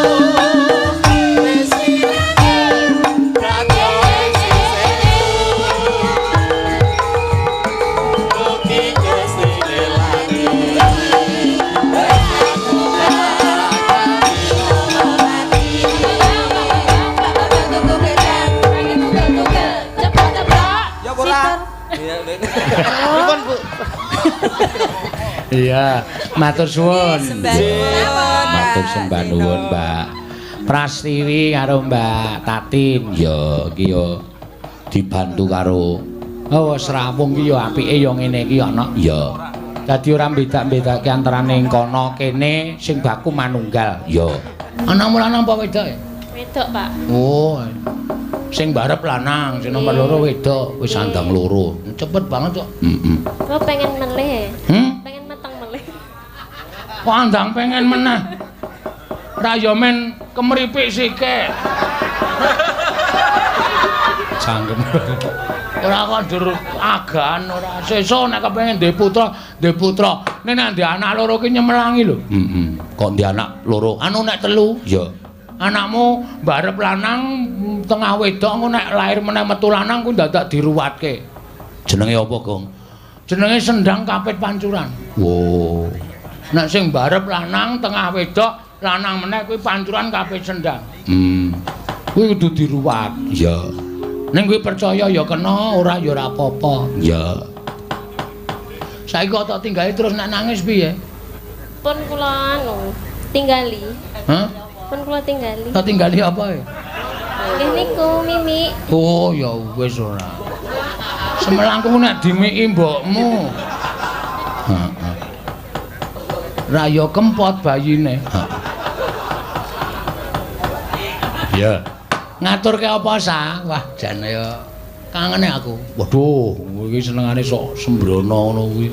Thank you. Pripun, Bu? Iya, matur suwun. Matur sembah nuwun, Mbak Prastiwi karo Mbak Tatin. Ya, iki ya dibantu karo oh srawung iki ya apike ya ngene iki ana. Ya. Dadi ora beda-bedake antarane kono kene sing baku manunggal. Ya. Anakmu lanang apa wedok ya? Wedok, Pak. Oh. Sing barep lanang, sing nomor loro wedok, wis sandang loro. Cepet banget kok. Heeh. Kok pengen melih. Hmm? Pengen meteng melih. Kok andang pengen meneh. Ra ya men kemripik sike. Cangkem. Ora kok njur agan ora. Sesuk nek kepengin duwe putra, duwe putra. Nek nek duwe anak loro ki nyemelangi lho. Heeh. Kok duwe anak loro? Anu nek telu? Ya. Anakmu barep lanang tengah wedok engko nek lahir meneh metu lanang ku dadak diruwatke. Jenenge apa, Gong? Jenenge Sendang Kapit Pancuran. Wo. Nek sing barep lanang tengah wedok, lanang meneh kuwi Pancuran Kapit Sendang. Kuwi kudu diruwat. Ya. Ning kuwi percaya ya kena, ora ya ora apa-apa. Ya. Saiki kok tok tinggali terus nek nangis piye? Pun kula anu tinggali. Hah? Pun kula tinggali. Tak tinggali apa ya? Nggih niku Mimi. Oh ya wis ora. Semelangku nek dimiki mbokmu. Heeh. Ra ya kempot bayine. Ya. Ngaturke apa sa? Wah jan ya kangene aku. Waduh, iki senengane sok sembrono ngono kuwi.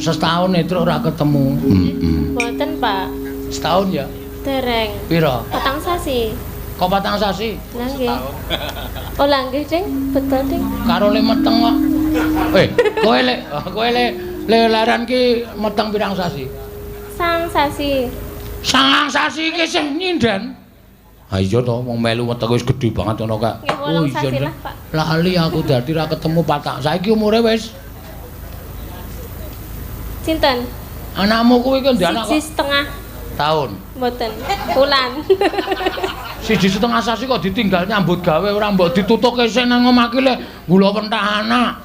Setahun itu ora ketemu. Heeh. Mboten, Pak. Setahun ya? Dereng. Piro? 4 sasi. Kok 4 sasi? Lah nggih. Oh lah nggih, Ding. Betul, Ding. Karo le meteng kok. Kowe le leren ki meteng pirang sasi? 9 sasi. 9 sasi iki sing nyinden. Ha iya to, wong melu wetenge wis gedhe banget ngono kak. Oh iya lah, Pak. Lali aku dadi ra ketemu 4. Saiki umure wis sinten? Anakmu kuwi ki ndek anak 1,5 tahun. Mboten. Wulan. 1,5 sasi kok ditinggal nyambut gawe ora mbok ditutuke sing nang omah ki le gula pentah anak.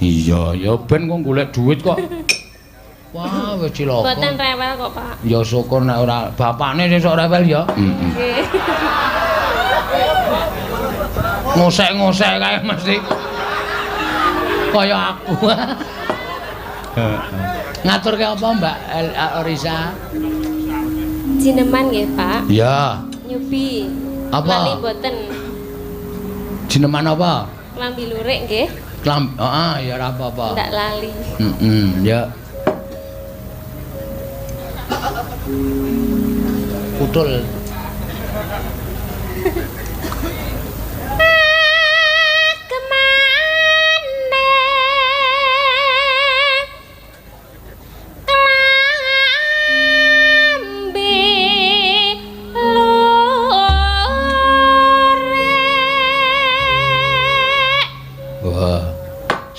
Iya, ya ben kok golek duit kok. Wah, wis cilaka. Mboten rewel kok, Pak. Ya syukur nek ora bapakne sing sok rewel ya. Nggih. Ngosek-ngosek kae mesti. Kaya aku. Ngaturke apa, Mbak Orisa? Jineman nggih, Pak. Iya. Nyubi. Apa? Lali mboten. Jineman apa? Klambi lurik nggih. Klambi, heeh, ya ora apa-apa. Ndak lali. Heeh, ya. Putul.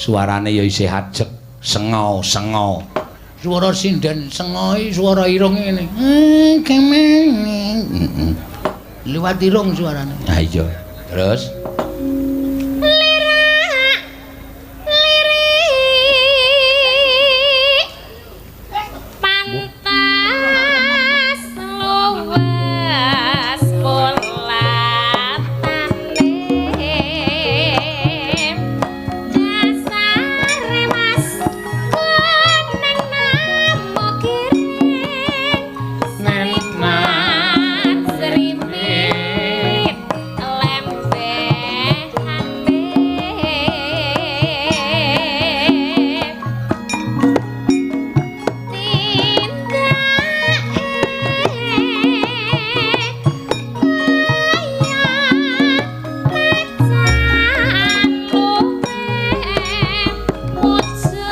Suarane ya isih ajeg, sengo-sengo. Suara sinden sengoi, suara irung ngene. Kemene. Heeh. Liwat irung suarane. Ha iya. Terus lirak lirik pantas luwes polatane dasare mas kuning namo kiring srimat srimit lembehane tindake kaya macan luweh mujudake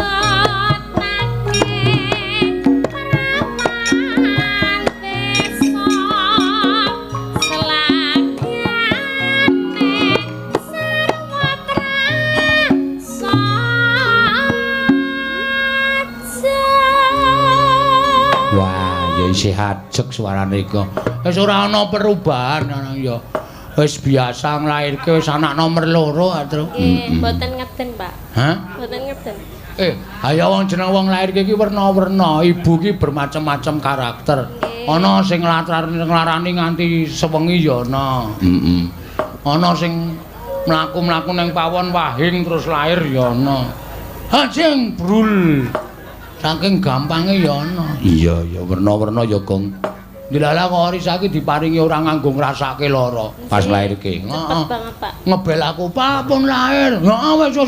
prawan desa selagane sarwa prasaja. Wah, ya isih ajeg suarane iku. Wis ora ana perubahan ana ya. Wis biasa nglairke wis anak nomor 2, Tru. Nggih, mboten ngeden, Pak. Hah? Mboten ngeden. Ayo wong jeneng wong lairke iki werna-werna, ibu ki bermacam-macam karakter. Ana sing nglarani nganti sewengi ya ana. Heeh. Ana sing mlaku-mlaku ning pawon wahing terus lahir ya ana. Hajeng brul. Saking gampange ya ana. Iya, ya werna-werna ya, Gong. Dilala kok Risa iki diparingi ora nganggo ngrasake lara pas lairke. Cepet banget, Pak. Ngebel aku, Pak, pun lahir. Heeh, wis wis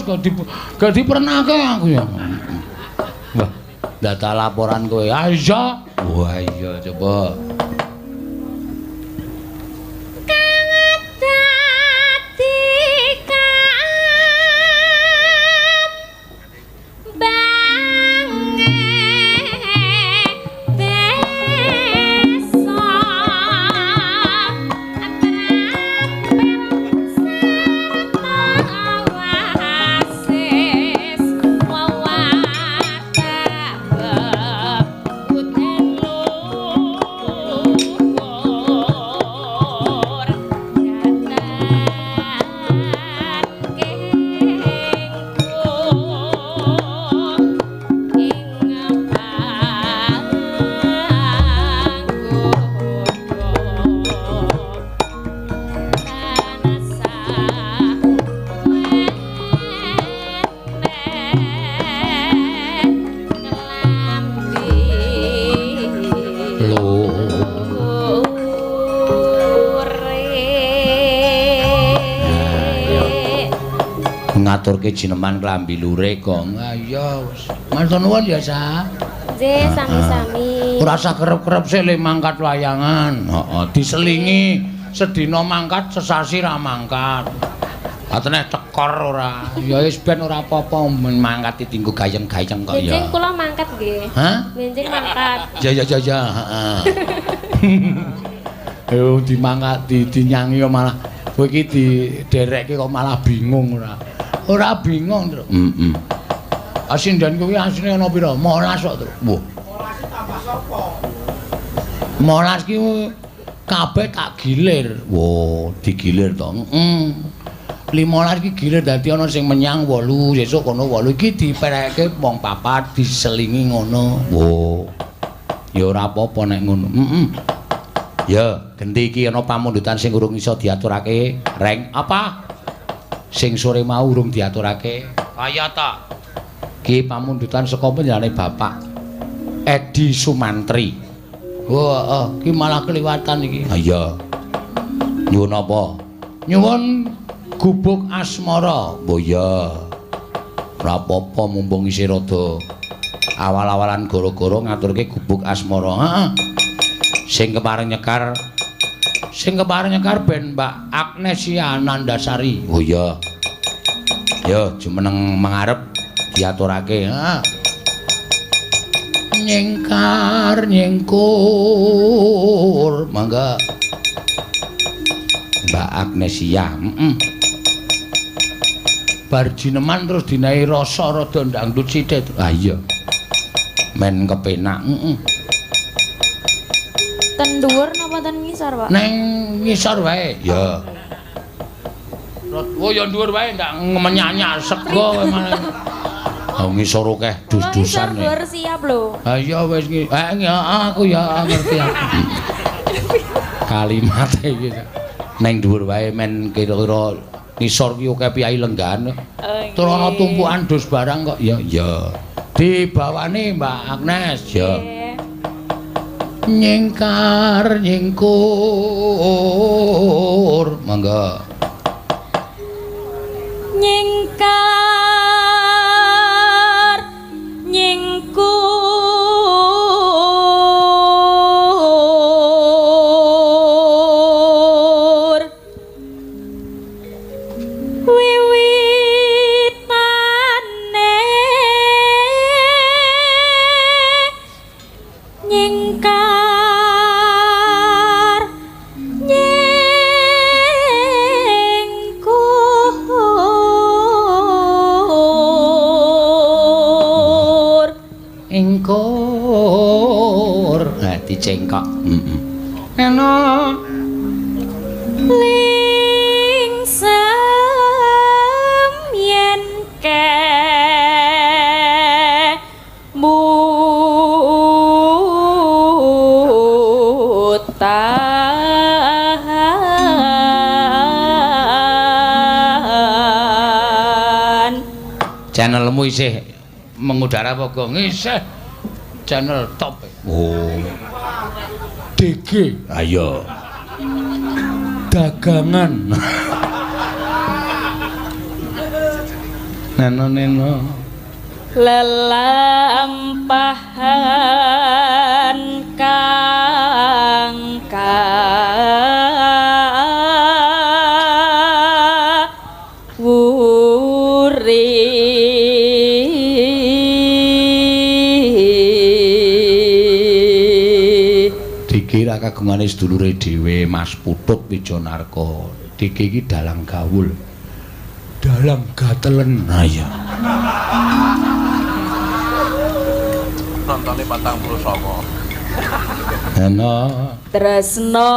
gak dipernake aku ya. Wah, data laporan kowe. Ah iya. Wah iya, coba. Ngaturke jineman klambi lure, Gong. Ah iya wis. Matur nuwun ya, Sa. Nggih, sami-sami. Ora usah kerep-kerep sik le mangkat wayangan. Heeh, diselingi sedina mangkat, sesasi ra mangkat. Atene cekor ora. Ya wis ben ora apa-apa men mangkat ditinggo gayeng-gayeng kok ya. Benjing kula mangkat nggih. Hah? Benjing mangkat. Ya ya ya ya, heeh. Ayo dimangkat dinyangi kok malah kowe iki diderekke kok malah bingung ora. Ora bingung, Tru. Heeh. Asinden kuwi asline ana pira? 15 kok, Tru. Wah. 15 tambah sapa? 15 ki kabeh tak gilir. Wah, digilir to. Heeh. 15 ki gilir dadi ana sing menyang 8, sesuk kono 8 iki diperekke wong papat diselingi ngono. Wah. Ya ora apa-apa nek ngono. Heeh. Ya, genti iki ana pamundutan sing urung iso diaturake. Reng apa? Sing sore mau urung diaturake. Kaya ta. Ki pamundutan saka panjenengane Bapak Edi Sumantri. Wah, ki malah keliwatan iki. Ha iya. Nyuwun apa? Nyuwun gubuk asmara. Oh iya. Ora apa-apa mumpung isih rada awal-awalan gara-gara ngaturke gubuk asmara. Heeh. Sing kepareng nyekar ben Mbak Agnesia Nandasari. Oh iya. Ya, jumeneng mangarep diaturake. Heeh. Nyingkar nyingkur. Mangga. Mbak Agnesia, heeh. Bar jineman terus dinahi rasa rada ndangdut sithik. Ah iya. Men kepenak, heeh. Ten dhuwur napa ten ngisor, Pak? Neng ngisor wae. Ya. Oh ya dhuwur wae ndak menyanyak sego kowe malah. Oh ngisor akeh dus-dusan. Ngisor dhuwur siap lho. Ha iya wis aku ya ngerti aku. Kalimate iki. Neng dhuwur wae men kira-kira ngisor ki akeh piyai lenggahan. Tur ana tumpukan dus barang kok. Ya ya. Dibawane Mbak Agnes. Ya. Nyingkar nyingkur. Mangga. Nyingkar nyingkur wiwitane nyingkar Ingkur. Nah, dicengkok. Heeh. Eno. Lir Channelmu isih mengudara apa gong? Isih channel top. Oh. DG. Ayo. Dagangan. Neno neno. Lelampahan kang kawuri dikira kagungane sedulure dhewe Mas Putut Wijanarko. Diki iki dalang gawul. Dalang gatelen. Ha iya. Nontone 49. Ana tresno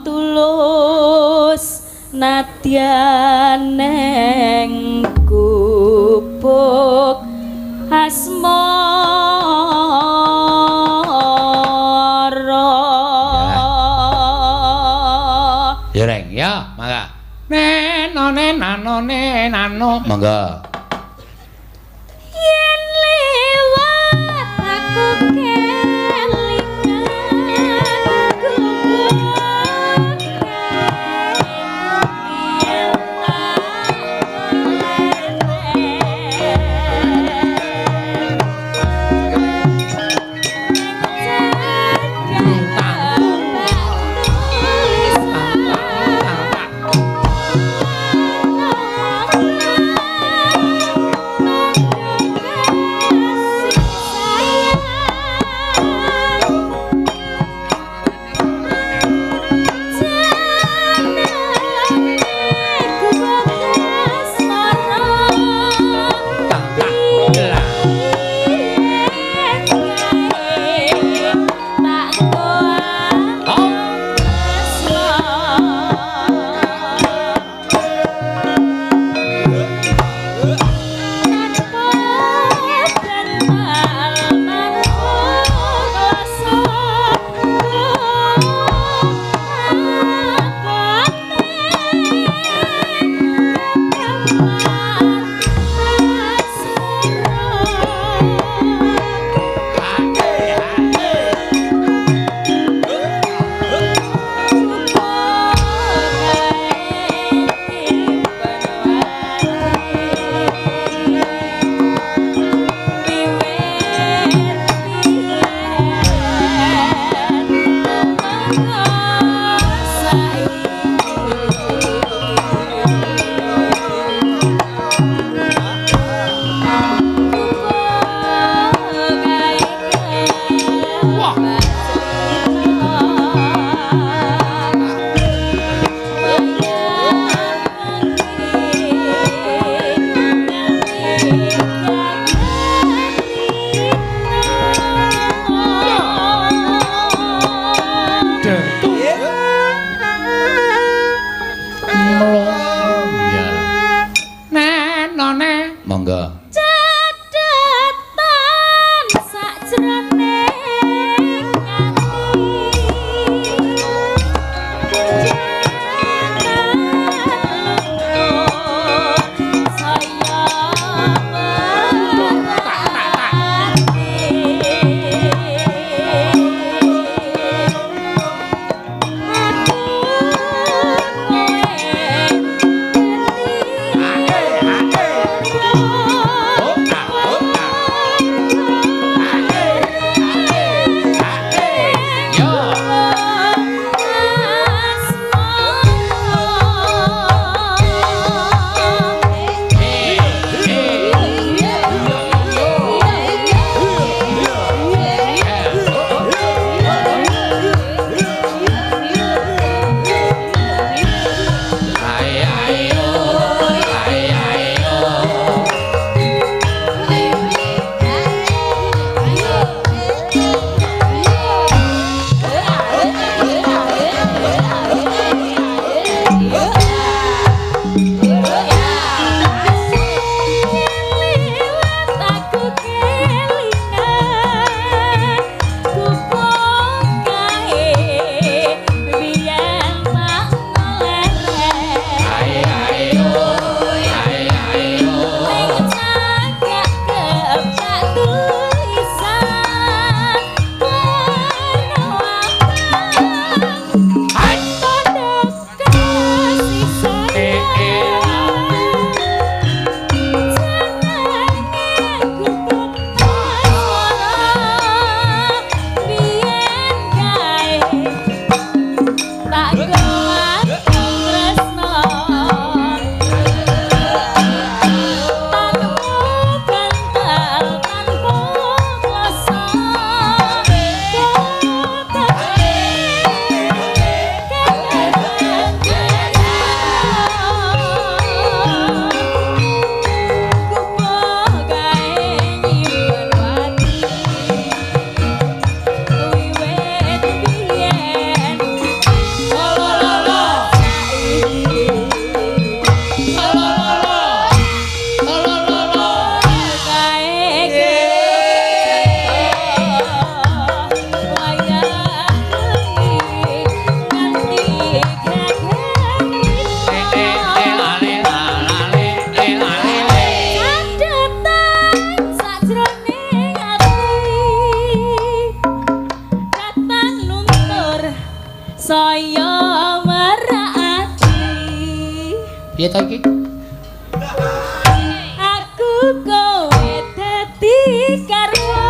tulus nadyan neng gubuk asmara. Ya Reng, ya, mangga. Neno neno neno mangga. Yen lewat aku kelingan gubuk Monggo. Catatan sakjroning ati saya merhati. Aku kowe. Piye to iki? Aku kowe dadi garwa.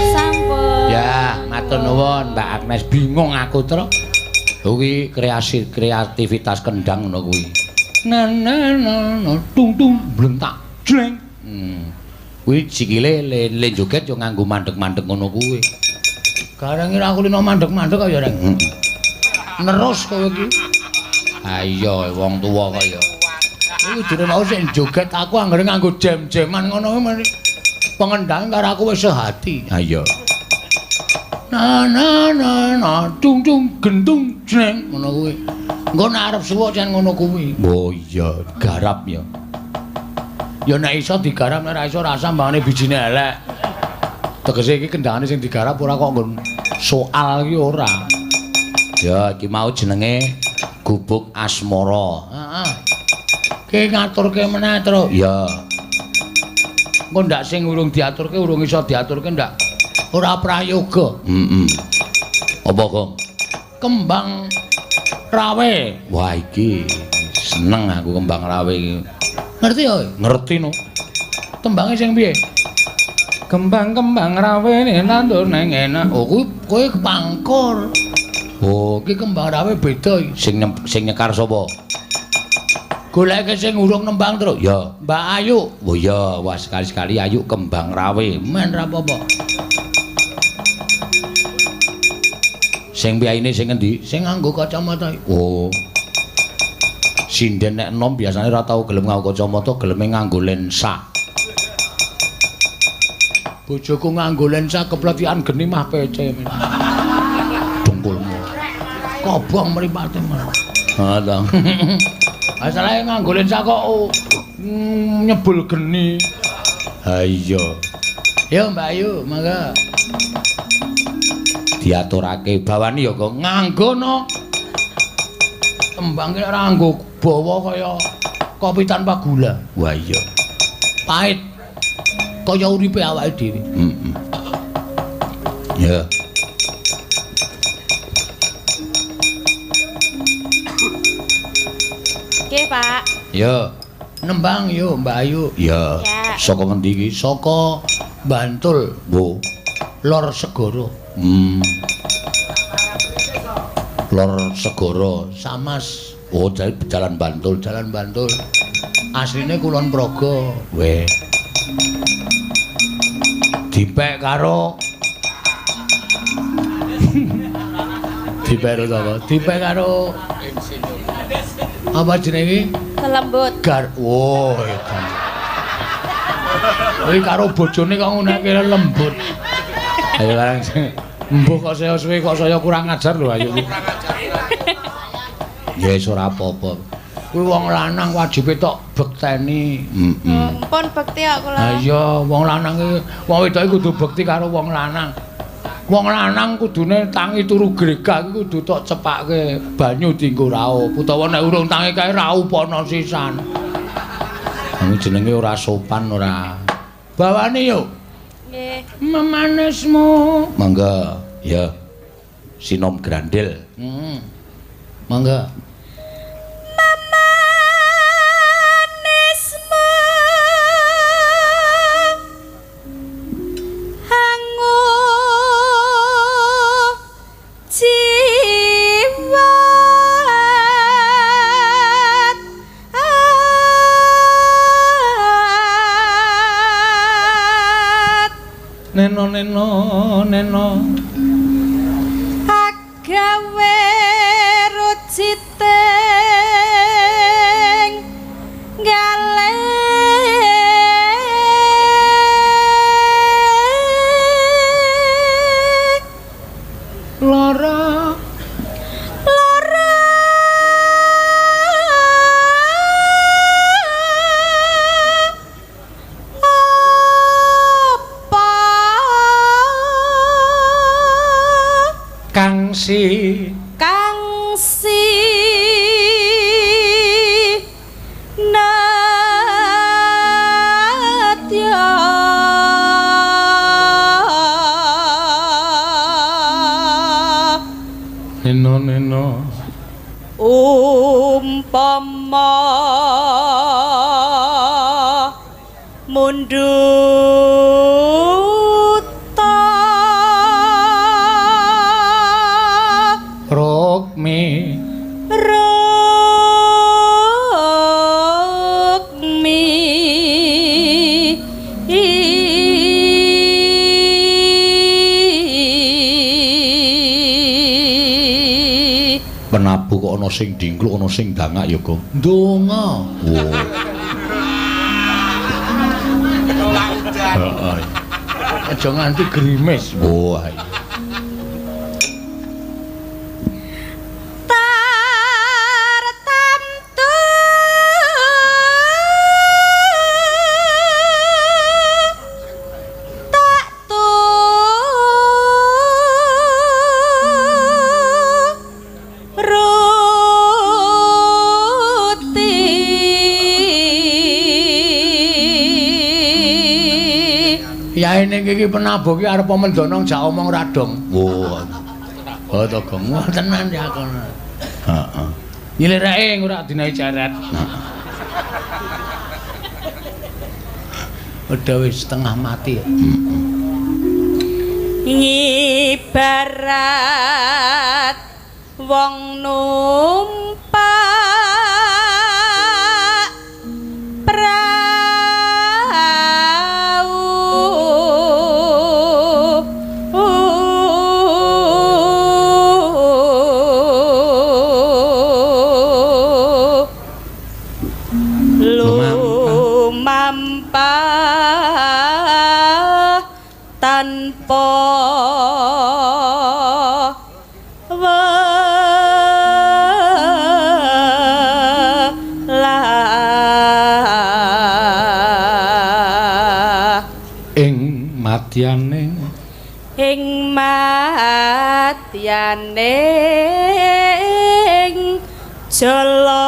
Sampun. Ya, matur nuwun Mbak Agnes, bingung aku truk. Kuwi kreasi kreativitas kendang ngono kuwi. Na na na na tung tung blentak jleng. Kuwi sikile le joget yo nganggo mandek-mandek ngono kuwi. Gareng ira aku lino mandek-mandek kaya reng. Nerus kowe iki. Ha iya wong tuwa kaya. Kuwi jere mau sik joget aku anggere nganggo jam-jaman ngono kuwi pengendang karo aku wis sehati. Ha iya. Na na na na tung tung gentung jleng ngono kuwi. Engko nek arep suwuk jan ngono kuwi. Oh iya, garap ya. Ya nek iso digarap nek ora iso rasa mbangane bijine elek. Tegese iki kendangane sing digarap ora kok nggon soal iki ora. Ya iki mau jenenge Gubuk Asmara. Heeh. Ki ngaturke meneh, Truk. Ya. Engko ndak sing urung diaturke urung iso diaturke ndak ora prayoga. Heeh. Apa, Gong? Kembang rawe. Wah iki seneng aku kembang rawe iki. Ngerti ya? Ngerti no. Tembange sing piye? Kembang-kembang rawe nandur neng enak. Oh kuwi kowe pangkur. Oh iki kembang rawe beda iki. Sing nyekar sapa? Goleke sing urung nembang, Truk. Ya, Mbak Ayu. Oh iya, wah sekali-sekali Ayu kembang rawe. Men ra apa-apa. Sing piyayine sing ngendi? Sing nganggo kacamata. Oh. Sinden nek enom biasane ora tau gelem nganggo kacamata, geleme nganggo lensa. Bojoku nganggo lensa kepletikan geni mah pece. Dengkulmu. Kobong mripate. Ha ta. Masalahe nganggo lensa kok nyebul geni. Ha iya. Yo Mbak Ayu, mangga. Diaturake bawani ya kok nganggo no. Tembang ki ora nganggo bawa kaya kopi tanpa gula. Wah iya. Pahit. Kaya uripe awake dhewe. Heeh. Ya. Nggih, Pak. Ya. Nembang yo Mbak Ayu. Ya. Saka ngendi iki? Saka Bantul. Wo. Lor Segara. Lor Segara, Samas. Oh, jalan Bantul, jalan Bantul. Asline Kulon Progo. Weh. Dipek karo Dipek karo apa? Dipek karo apa jenenge? Lembut. Gar. Oh, edan. Kuwi karo bojone kok ngunake lembut. Ayo karang mbuh kok saya suwe kok saya kurang ajar lho ayo. Ya wis ora apa-apa. Kuwi wong lanang wajibe tok bekteni. Heeh. Pun bekti kok kula. Ha iya, wong lanang iki wong wedok iki kudu bekti karo wong lanang. Wong lanang kudune tangi turu gregah iki kudu tok cepake banyu dienggo raup utawa nek urung tangi kae raupana sisan. Wong jenenge ora sopan ora. Bawane yo. Nggih. Memanesmu. Mangga. Ya. Sinom Grandel. Heeh. Mangga. Memanesmu hangu jiwat Neno neno neno agawe ruciting gale lara lara apa kang si kang si nadya. Neno-neno umpama mundut Rukmi Rukmi Penabuh kok ana sing dingkluk ana sing dangak ya, Gong. Ndonga. Wo. Heeh. Aja nganti grimis. Wo. Tartamtu tak turuti. Ya ning iki penabuh ki arep mendono jak omong ra dong. Wo. Oh to, Gong. Wah tenan ya kono. Heeh. Nyilirake ora dinae jaret. Udah wis setengah mati. Ngibarat wong numpak prau lumampah tanpa welah Ing matyane ing matyane ing jala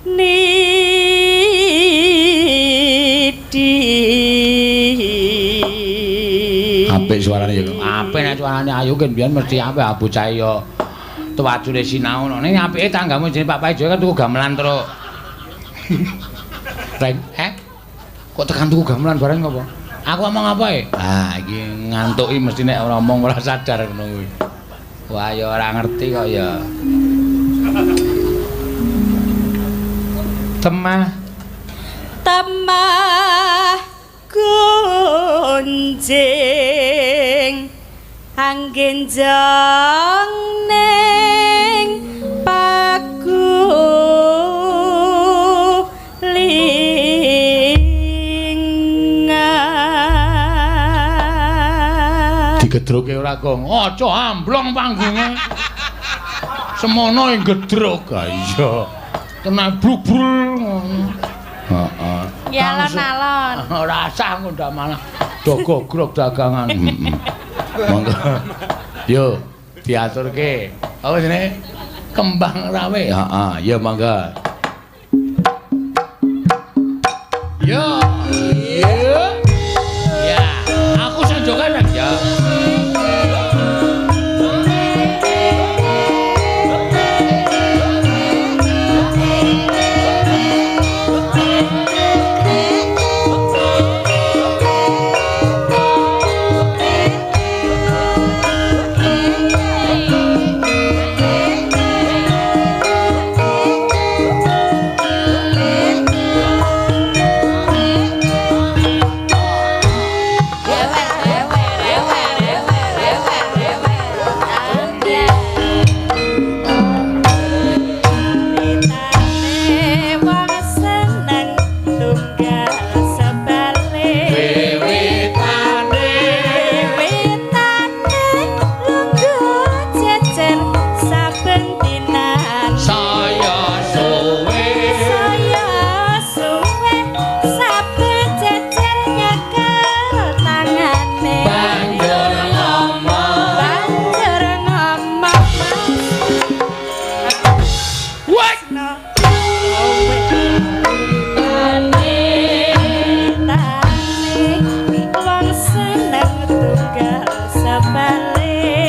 nidi. Apik suarane ya. Apik nek suarane ayu ki mbiyen mesti apik bocah ya tuwajune sinau. Ning apike tanggamu jenenge Pak Paijo kan tuku gamelan terus. Reng, Kok tekan tuku gamelan bareng apa? Aku ngomong apa e? Ah, iki ngantuki mesti nek ora omong ora sadar ngono kuwi. Wah, ya ora ngerti kok ya. Temah temah gunjing anggenjong ning pagulingan. Digedroke ora, Gong. Aja amblong panggunge. Semono ing gedrok. Ha iya. Tenan bluk-brul ngono. Heeh. Ya alon-alon. Ora usah ngundak malah do gogrok dagangan. Heeh. Monggo. Yo, diaturke. Apa jenenge? Kembang Rawe. Heeh, ya monggo. Yo. Ya, aku sing joget ya. Wong seneng tunggal sebalik.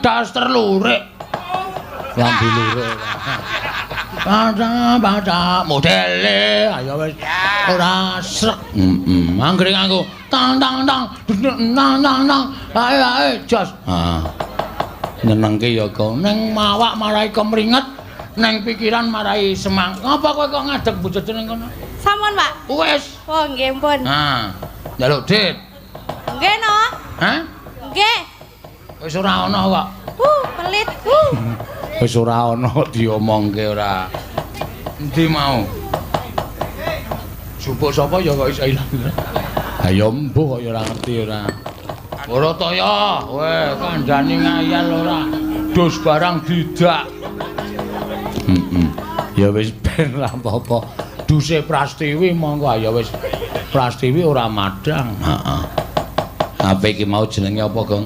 daster lurik. Lambe lurik. Baca modele ayo wis ora srek. Heeh. Anggere nganggo tang tang tang tang tang tang. Ayo ayo jos. Ha. Nyenengke ya kok ning awak marai kemringet, ning pikiran marai semangat. Ngapa kowe kok ngadeg bojone ning kono? Sampun, Pak. Wis. Oh, nggih, pun. Ha. Njaluk dit. Nggih no. Hah? Nggih. Wis ora ana kok. Pelit. Wis ora ana diomongke ora. Endi mau? Jupuk sapa ya kok iso ilang. Ha ya mbuh kok ya ora ngerti ora. Ora to ya, kowe kandhani ngayal ora. Dus barang didak. Heeh. Ya wis ben ra apa-apa. Duse Prastiwi monggo ya wis. Prastiwi ora madang. Heeh. Apa iki mau jenenge apa, Gong?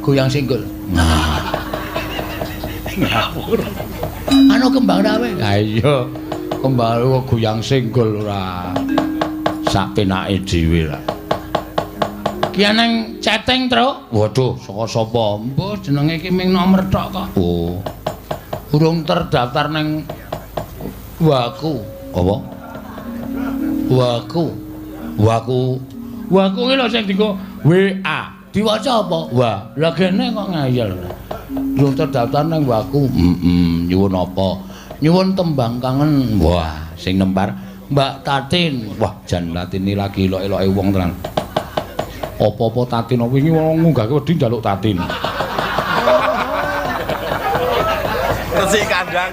Goyang singgul. Nah. Ngawur. Anu kembang rawe. Ha iya. Kembang kok goyang singgul ora. Sak penake dhewe lah. Ki nang chatting, Truk. Waduh, saka sapa? Mbuh jenenge iki ming nomor tok kok. Oh. Urung terdaftar nang Waku. Apa? Waku. Waku. Waku ki lho sing dienggo WA. Diwaca apa? Wah, lah kene kok ngayal. Durung terdaftar nang Waku. Heeh, nyuwun apa? Nyuwun tembang kangen. Wah, sing nempar Mbak Tatin. Wah, jan Tatin iki lagi elok-eloke wong tenan. Apa-apa Tatin wingi wong ngunggahke wedi njaluk Tatin. Resik kandang.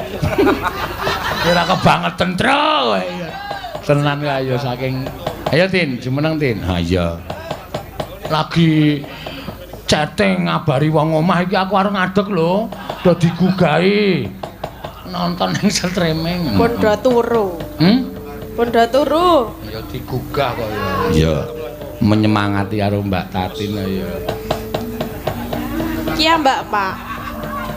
Ora kebangeten, Tru. Tenan kaya saking. Ayo Tin, jumeneng Tin. Ha iya. Lagi chatting ngabari wong omah iki aku arep ngadeg lho, do digugahi. Nonton ning streaming. Pun do turu. Pun do turu. Ya digugah kok ya. Iya. Menyemangati karo Mbak Tatin ya. Ki ya Mbak, Pak.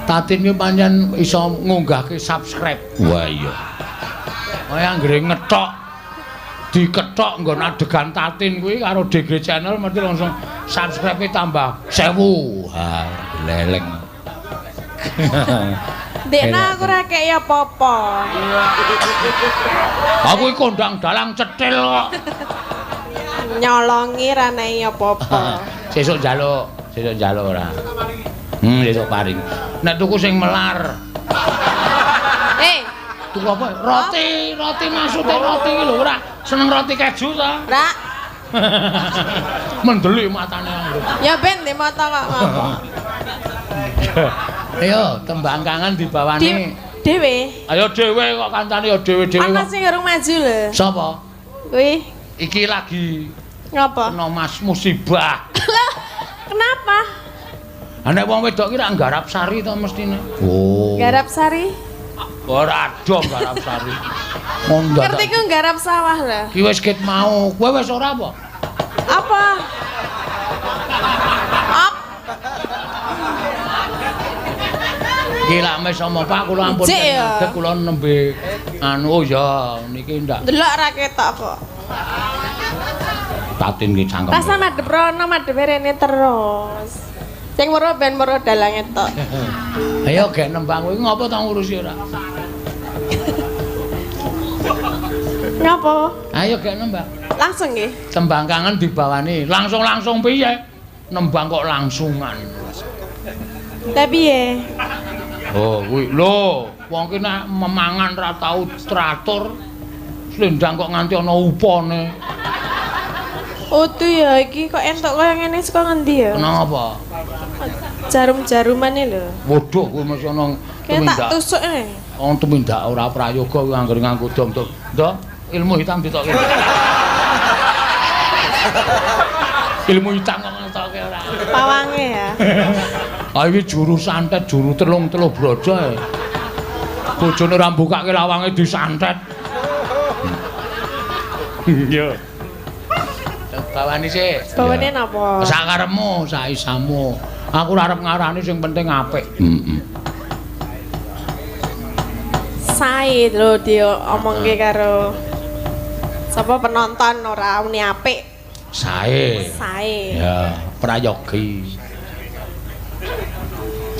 Tatin ki pancen iso ngunggahke subscribe. Wah iya. Kaya anggere ngethok dikethok nggon adegan Tatin kuwi karo DG Channel mesti langsung subscribe-e tambah 1000. Ha, leleng. Dekna aku ora kei apa-apa. Aku iki kondang dalang cetil kok. Nyolongi ra nei apa-apa. Sesuk njaluk, sesuk njaluk ora. Sesuk paring. Nek tuku sing melar. Tuku apa? Roti, roti maksude roti iki lho ora. Seneng roti keju ta? Ora. Mendelik matane. Ya ben ndek mata kok ngopo. Ayo tembang kangen dibawani dhewe. Ayo dhewe kok kancane ya dhewe-dhewe. Ana sing urung maju lho. Sapa? Kuwi. Iki lagi ngapa? Kena mas musibah. Lah, kenapa? Ha nek wong wedok ki rak nggarap sari to mestine. Oh. Garap sari? Ora ado nggarap sari. Ngerti ku nggarap sawah lho. Ki wis ket mau, kowe wis ora apa? Apa? Op. Iki lak mes sama Pak kula ampun ngadeg kula nembe anu oh ya niki ndak. Delok ra ketok kok. Tatin ki cangkem. Rasa madhep rono madhep rene terus. Sing weruh ben weruh dalange tok. Ayo gek nembang kuwi ngopo ta ngurusi ora? Ngopo? Ayo gek nembang. Langsung nggih. Tembang kangen dibawani. Langsung-langsung piye? Nembang kok langsungan. Lah piye? Oh, kuwi lho, wong ki nek memangan ra tau teratur. Slendang kok nganti ana upane. Utuh ya iki kok entuk kaya ngene saka ngendi ya? Kenapa? Jarum-jarumane lho. Waduh kuwi mesti ana tumindak. Tak tusuk e. Wong tumindak ora prayoga kuwi anggere nganggo dom-dom. Ndok, ilmu hitam ditokke. Ilmu hitam kok ngetokke ora. Pawange ya. Ah iki juru santet, juru telung-telung brojo e. Bojone ora mbukake lawange disantet. Iya. Bawani sik. Bawane napa? Sakarepmu, saisamu. Aku ora arep ngarani sing penting apik. Heeh. Sae lho diomongke karo sapa penonton ora uni apik. Sae. Sae. Ya, prayogi.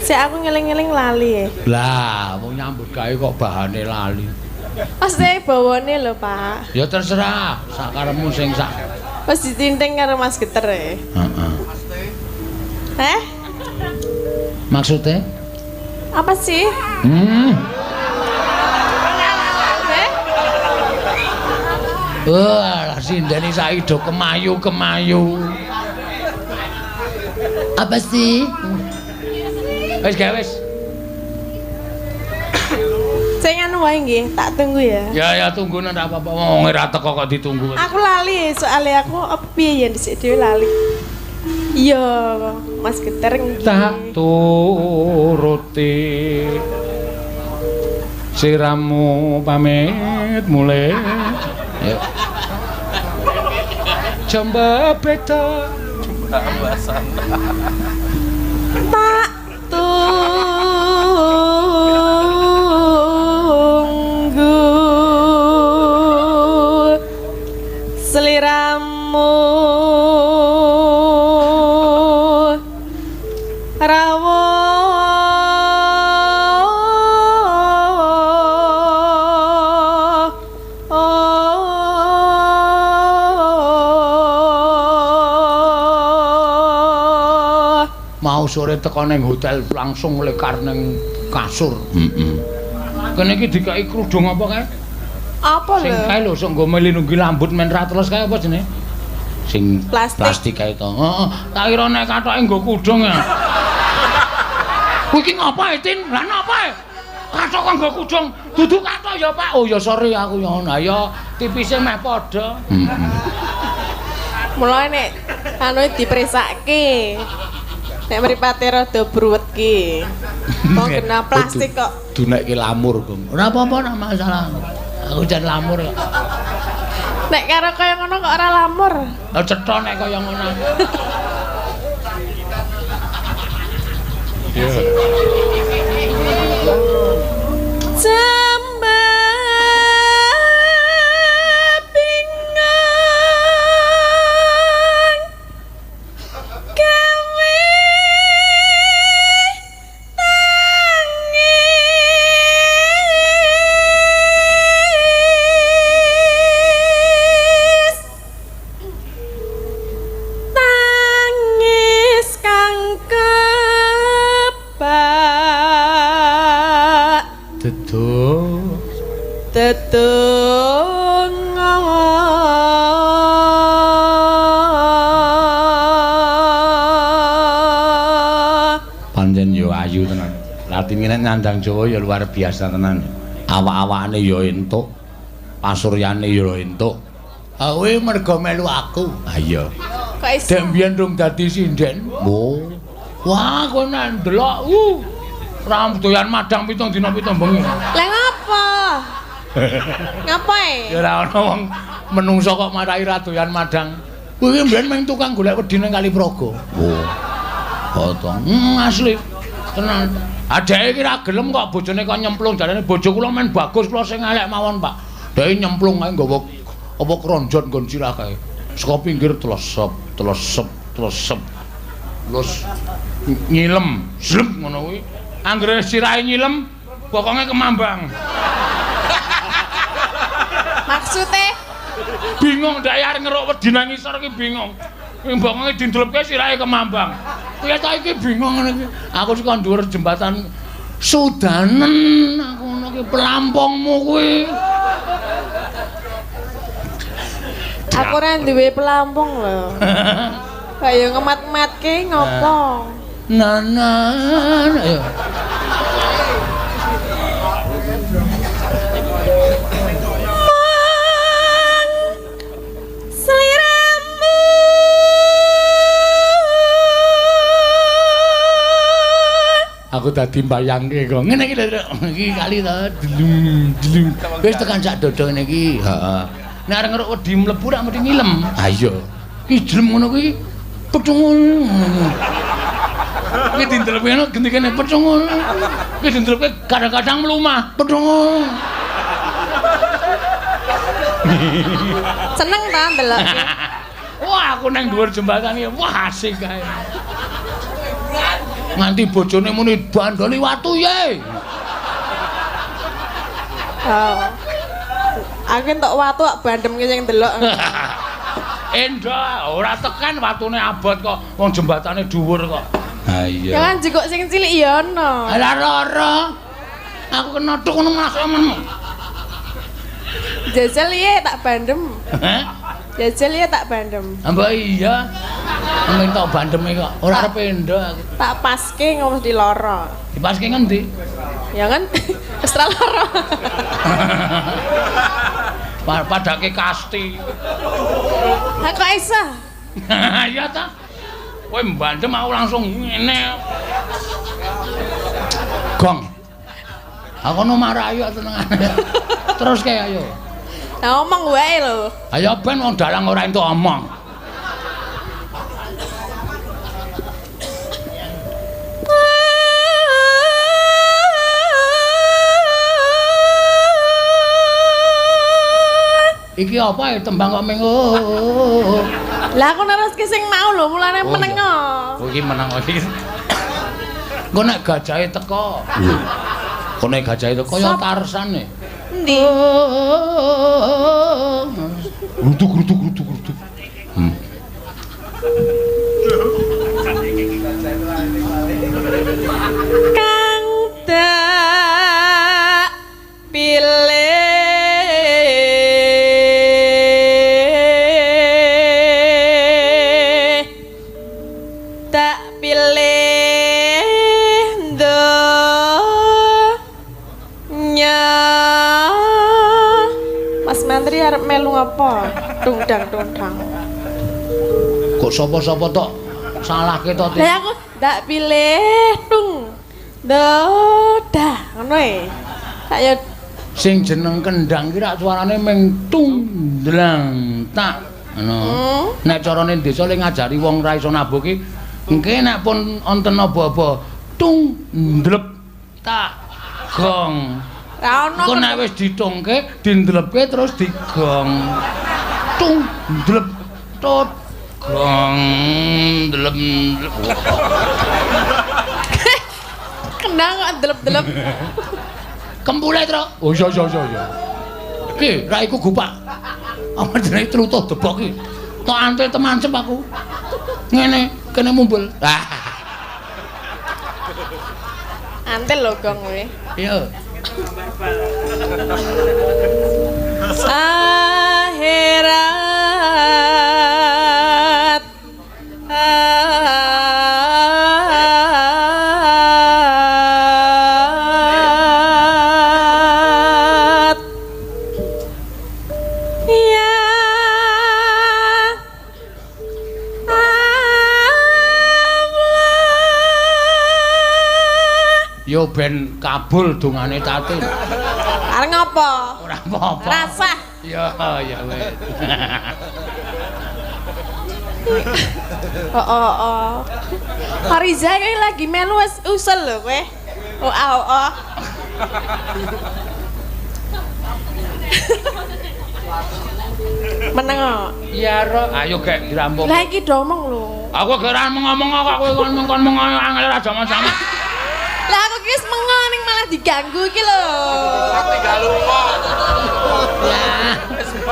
Sik aku ngeling-ngeling lali e. Lah, wong nyambut gawe kok bahane lali. Pasti bawane lho, Pak. Ya terserah, sakarepmu sing sak. Wis ditinting karo Mas Geter e. Heeh. Eh? Maksudnya? Apa sih? Eh? Wah, sindene saiki do kemayu-kemayu. Apa sih? Wis gawe wis. Sing anu wae nggih, tak tunggu ya. Ya ya tunggu nang ora apa-apa. Wong ora teko kok ditunggu. Aku lali soalnya aku apa piye ya dhisik dhewe lali. Iya, Mas Geter nggih. Tak turuti siramu pamit mulih. Ayo. Jomba beda. Jembasan. Tak tunggu seliramu rawuh Mau sore teko ning hotel langsung lekar ning kasur. Heeh. Kene iki dikai kerudung apa kae? Apa Sing lho? kae lho sok nggo melindungi lambut men ra teles kae apa jenenge? Sing Plastik. plastik kae to. Heeh, tak kira nek katoke nggo kudung ya. Kuwi iki ngapa e, Tin? Lah napa e? Katok kok nggo kudung? Dudu katok ya, Pak. Oh ya sorry aku ya ngono. Ya tipise meh padha. Heeh. Mulane nek anu dipresake. Nek mripate rada bruwet ki. Kok kena plastik kok. Dunekke lamur, Gong. Ora apa-apa ora masalah. Aku jan lamur kok. Nek karo kaya ngono kok ora lamur. Lah cetha nek kaya ngono. Iya. Jembabingan gawe tangis tangis kang kebak Deduk. tetungga. Pancen yo ayu tenan. Latin nek nyandang Jawa ya luar biasa tenan. Awak-awakane ya entuk, pasuryane ya entuk. Ah kowe mergo melu aku. Ha iya. Kok iso? Dek mbiyen rung dadi sinden. Oh. Wah, kowe nek ndelok, ora doyan madang 7 dina 7 bengi. Lah ngapa? Ngapa e? Ya ora ana wong menungso kok marai ra doyan madang. Kuwi mbiyen mung tukang golek wedi nang Kali Praga. Oh. Potong. Asli. Tenan. Adeke iki ra gelem kok bojone kok nyemplung jarene bojo kula men bagus kula sing elek mawon, Pak. Dheke nyemplung kae nggawa apa kronjot nggon sirah kae. Saka pinggir tlesep, tlesep, tlesep. Terus nyilem, zlep ngono kuwi. Anggere sirahe nyilem, bokonge kemambang. Maksude Bingung dhek arep ngeruk wedi nang ngisor iki bingung. Ing bokonge dindlepke sirahe kemambang. Piye ta iki bingung ngene iki. Aku saka dhuwur jembatan Sudanen aku ngono ki pelampungmu kuwi. Aku ora duwe pelampung lho. Kaya ngemat-matke ngopo? Nanan ayo. Seliramu Aku dadi mbayangke kok. Ngene iki lho, iki kali to, delung delung. Wis tekan sak dodo ngene iki. Heeh. Nek arep ngeruk wedi mlebu rak mesti ngilem. Ha iya. Ki jlem ngono kuwi pecungul. Iki dindelep ngono genti kene pecungul. Iki dindelepke kadang-kadang mlumah, pecungul. Seneng ta ndelok. Wah, aku nang dhuwur jembatan iki. Wah, asik kae. Nganti bojone muni bandoli watu ye. Oh. Aku entuk watu kok bandem sing ndelok. Endah, ora tekan watune abot kok. Wong jembatane dhuwur kok. Ha iya. Ya kan jikuk sing cilik ya ana. Lah lara. Aku kena tuk ngono masuk men. Jajal ye tak bandem. Heh? Jajal ye tak bandem. Mbak iya. Minta bandeme kok. Ora arep endo aku. Tak paske ngomong di loro. Dipaske ngendi? Ya kan wis ra loro. Padake kasti. Lah kok iso? Iya ta. Kowe mbandem aku langsung ngene. Gong. Aku ono marah ayo tenengane. Terus kae ayo. Lah omong wae lho. Ayo ben wong dalang ora entuk omong. Iki apa ya tembang kok minggu. Lah aku neruske sing mau lho, mulane Oh, meneng. Oh iki meneng iki. Engko nek gajahe teko. Engko nek gajahe teko ya Tarsan e. Endi? Grutuk grutuk grutuk grutuk. Kang tak pilih tak pilih donya. Mas Menteri arep melu ngapa? Tungdang tungdang. Kok sapa-sapa tok salahke to. Lah aku tak pilih tung dodah ngono e. Tak ya sing jeneng kendang ki rak suarane ming tung dlang tak ngono. Nek carane desa le ngajari wong ra iso nabuh ki engke nek pun wonten apa-apa tung ndlep tak gong. Ra ono. Engko nek wis ditungke, dindlepke terus digong. Tung ndlep tut gong ndlep ndlep. Kendang kok ndlep-ndlep. Kempule, Tru. Oh iya iya iya iya. Ki, ra iku gupak. Apa jenenge trutuh debok ki. Tok ante temancep aku. Ngene, kene mumbul. Ah. Antel lho gong kowe. Iya. Akhirat at ya Allah. Yo ben kabul dongane Tatin. Arep ngopo? Ora apa-apa. Rasah. Ya ya wis. Oh oh oh. Fariza iki lagi melu wis usul lho kowe. Oh ah oh. Oh. Meneng kok. Ya ro, ayo gek dirampung. Lah iki do omong lho. Aku gek ora ngomong kok kowe kon ngomong angel ora sama-sama. Lah aku ki wis mengo ning malah diganggu iki lho. Tinggal lunga.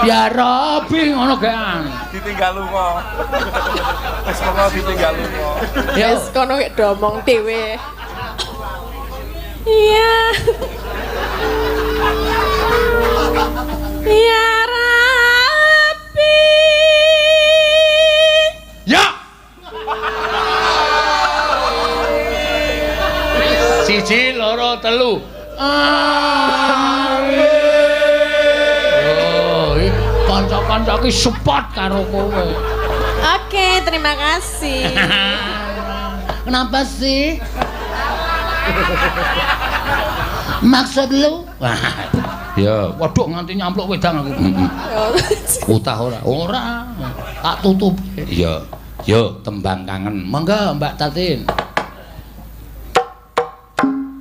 Ya Robi ngono gean. Ditinggal lunga. Wis mengo ditinggal lunga. Wis kono gek do omong dhewe. Iya. Ya Rabbi. Ya. Siji, loro, telu. Amin. Oh, kanca-kanca ki support karo kowe. Oke, terima kasih. Kenapa sih? Maksud lu? Ya, waduh nganti nyampluk wedang aku. Utah ora? Ora. Tak tutup. Iya. Yo, tembang kangen. Monggo Mbak Tatin.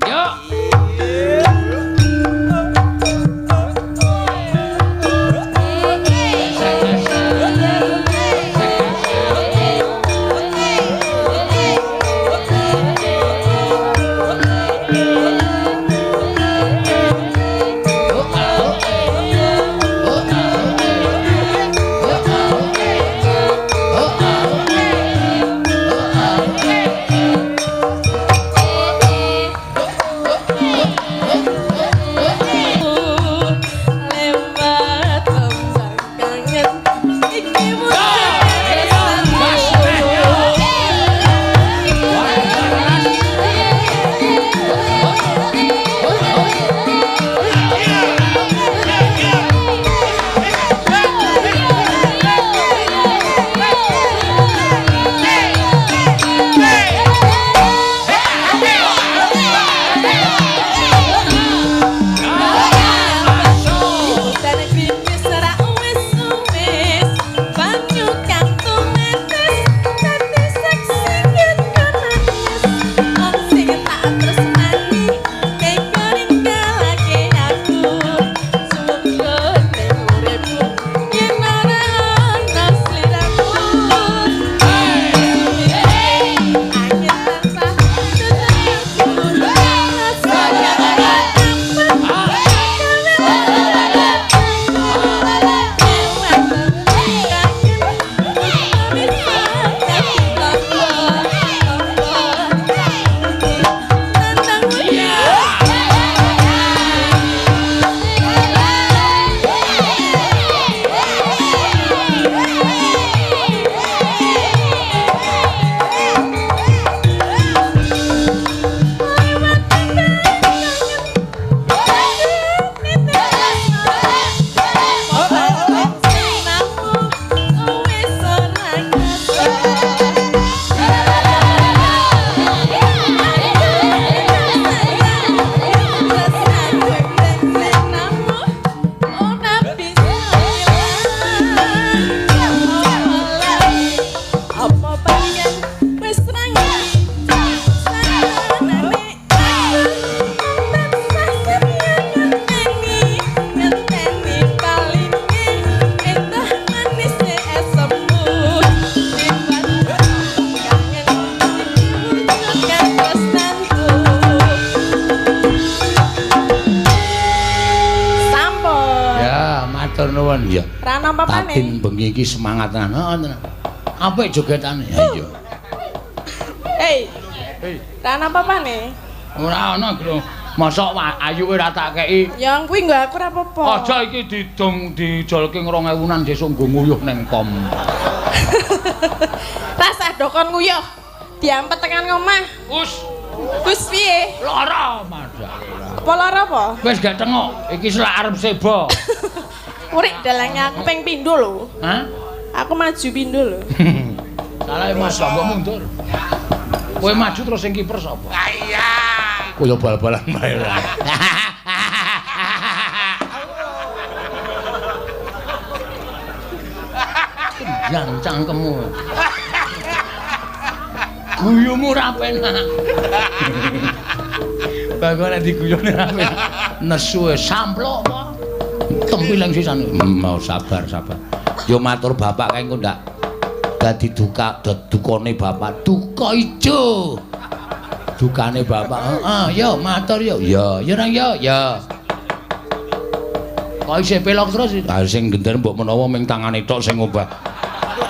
Yo. nuwun. Iya. Ra ana apa-apane. Tatin bengi iki semangat tenan. Heeh tenan. Apik jogetane. Ha iya. Hei. Ra ana apa-apane. Ora ana, Bro. Mosok ayuke ora tak kei. Ya kuwi nggo aku ora apa-apa. Aja iki didong dijolke 2000-an sesuk nggo nguyuh neng pom. Rasah dokon nguyuh. Diampet tekan ngomah. Us. Wis piye? Lara madake. Apa lara apa? Wis gak tengok, iki selak arep seba. Urik dalange aku ping pindho lho. Hah? Aku maju pindho lho. Salah Mas, mbok mundur. Kowe maju terus sing kiper sapa? Iya. Kaya bal-balan bae. Kendang cangkemmu. Guyumu ora penak. Bagus nek diguyoni ora penak. Nesu samplok apa? Tempiling sisan. Mau sabar, sabar. Yo matur bapak kae engko ndak dadi duka dukane bapak. Duka ijo. Dukane bapak. Heeh, yo matur yo. Ya, ya nang yo, ya. Kok isih pelok terus? Ah sing gender mbok menawa ming tangane tok sing obah.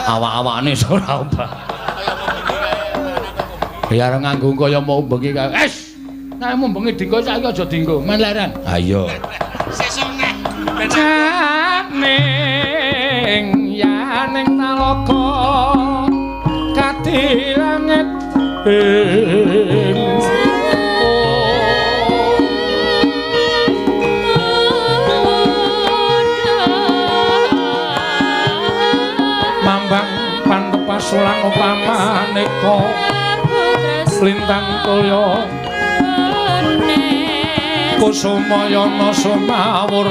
Awak-awakane ora obah. Ya arep nganggo kaya mau bengi kae. Es. Nek mau bengi dinggo saiki aja dinggo, men leren. Ha iya. Sesuk neh. Janing yaning talaga kadi langit ing mambang pantepas lan upamaneka lintang toya kusumayana sumawur.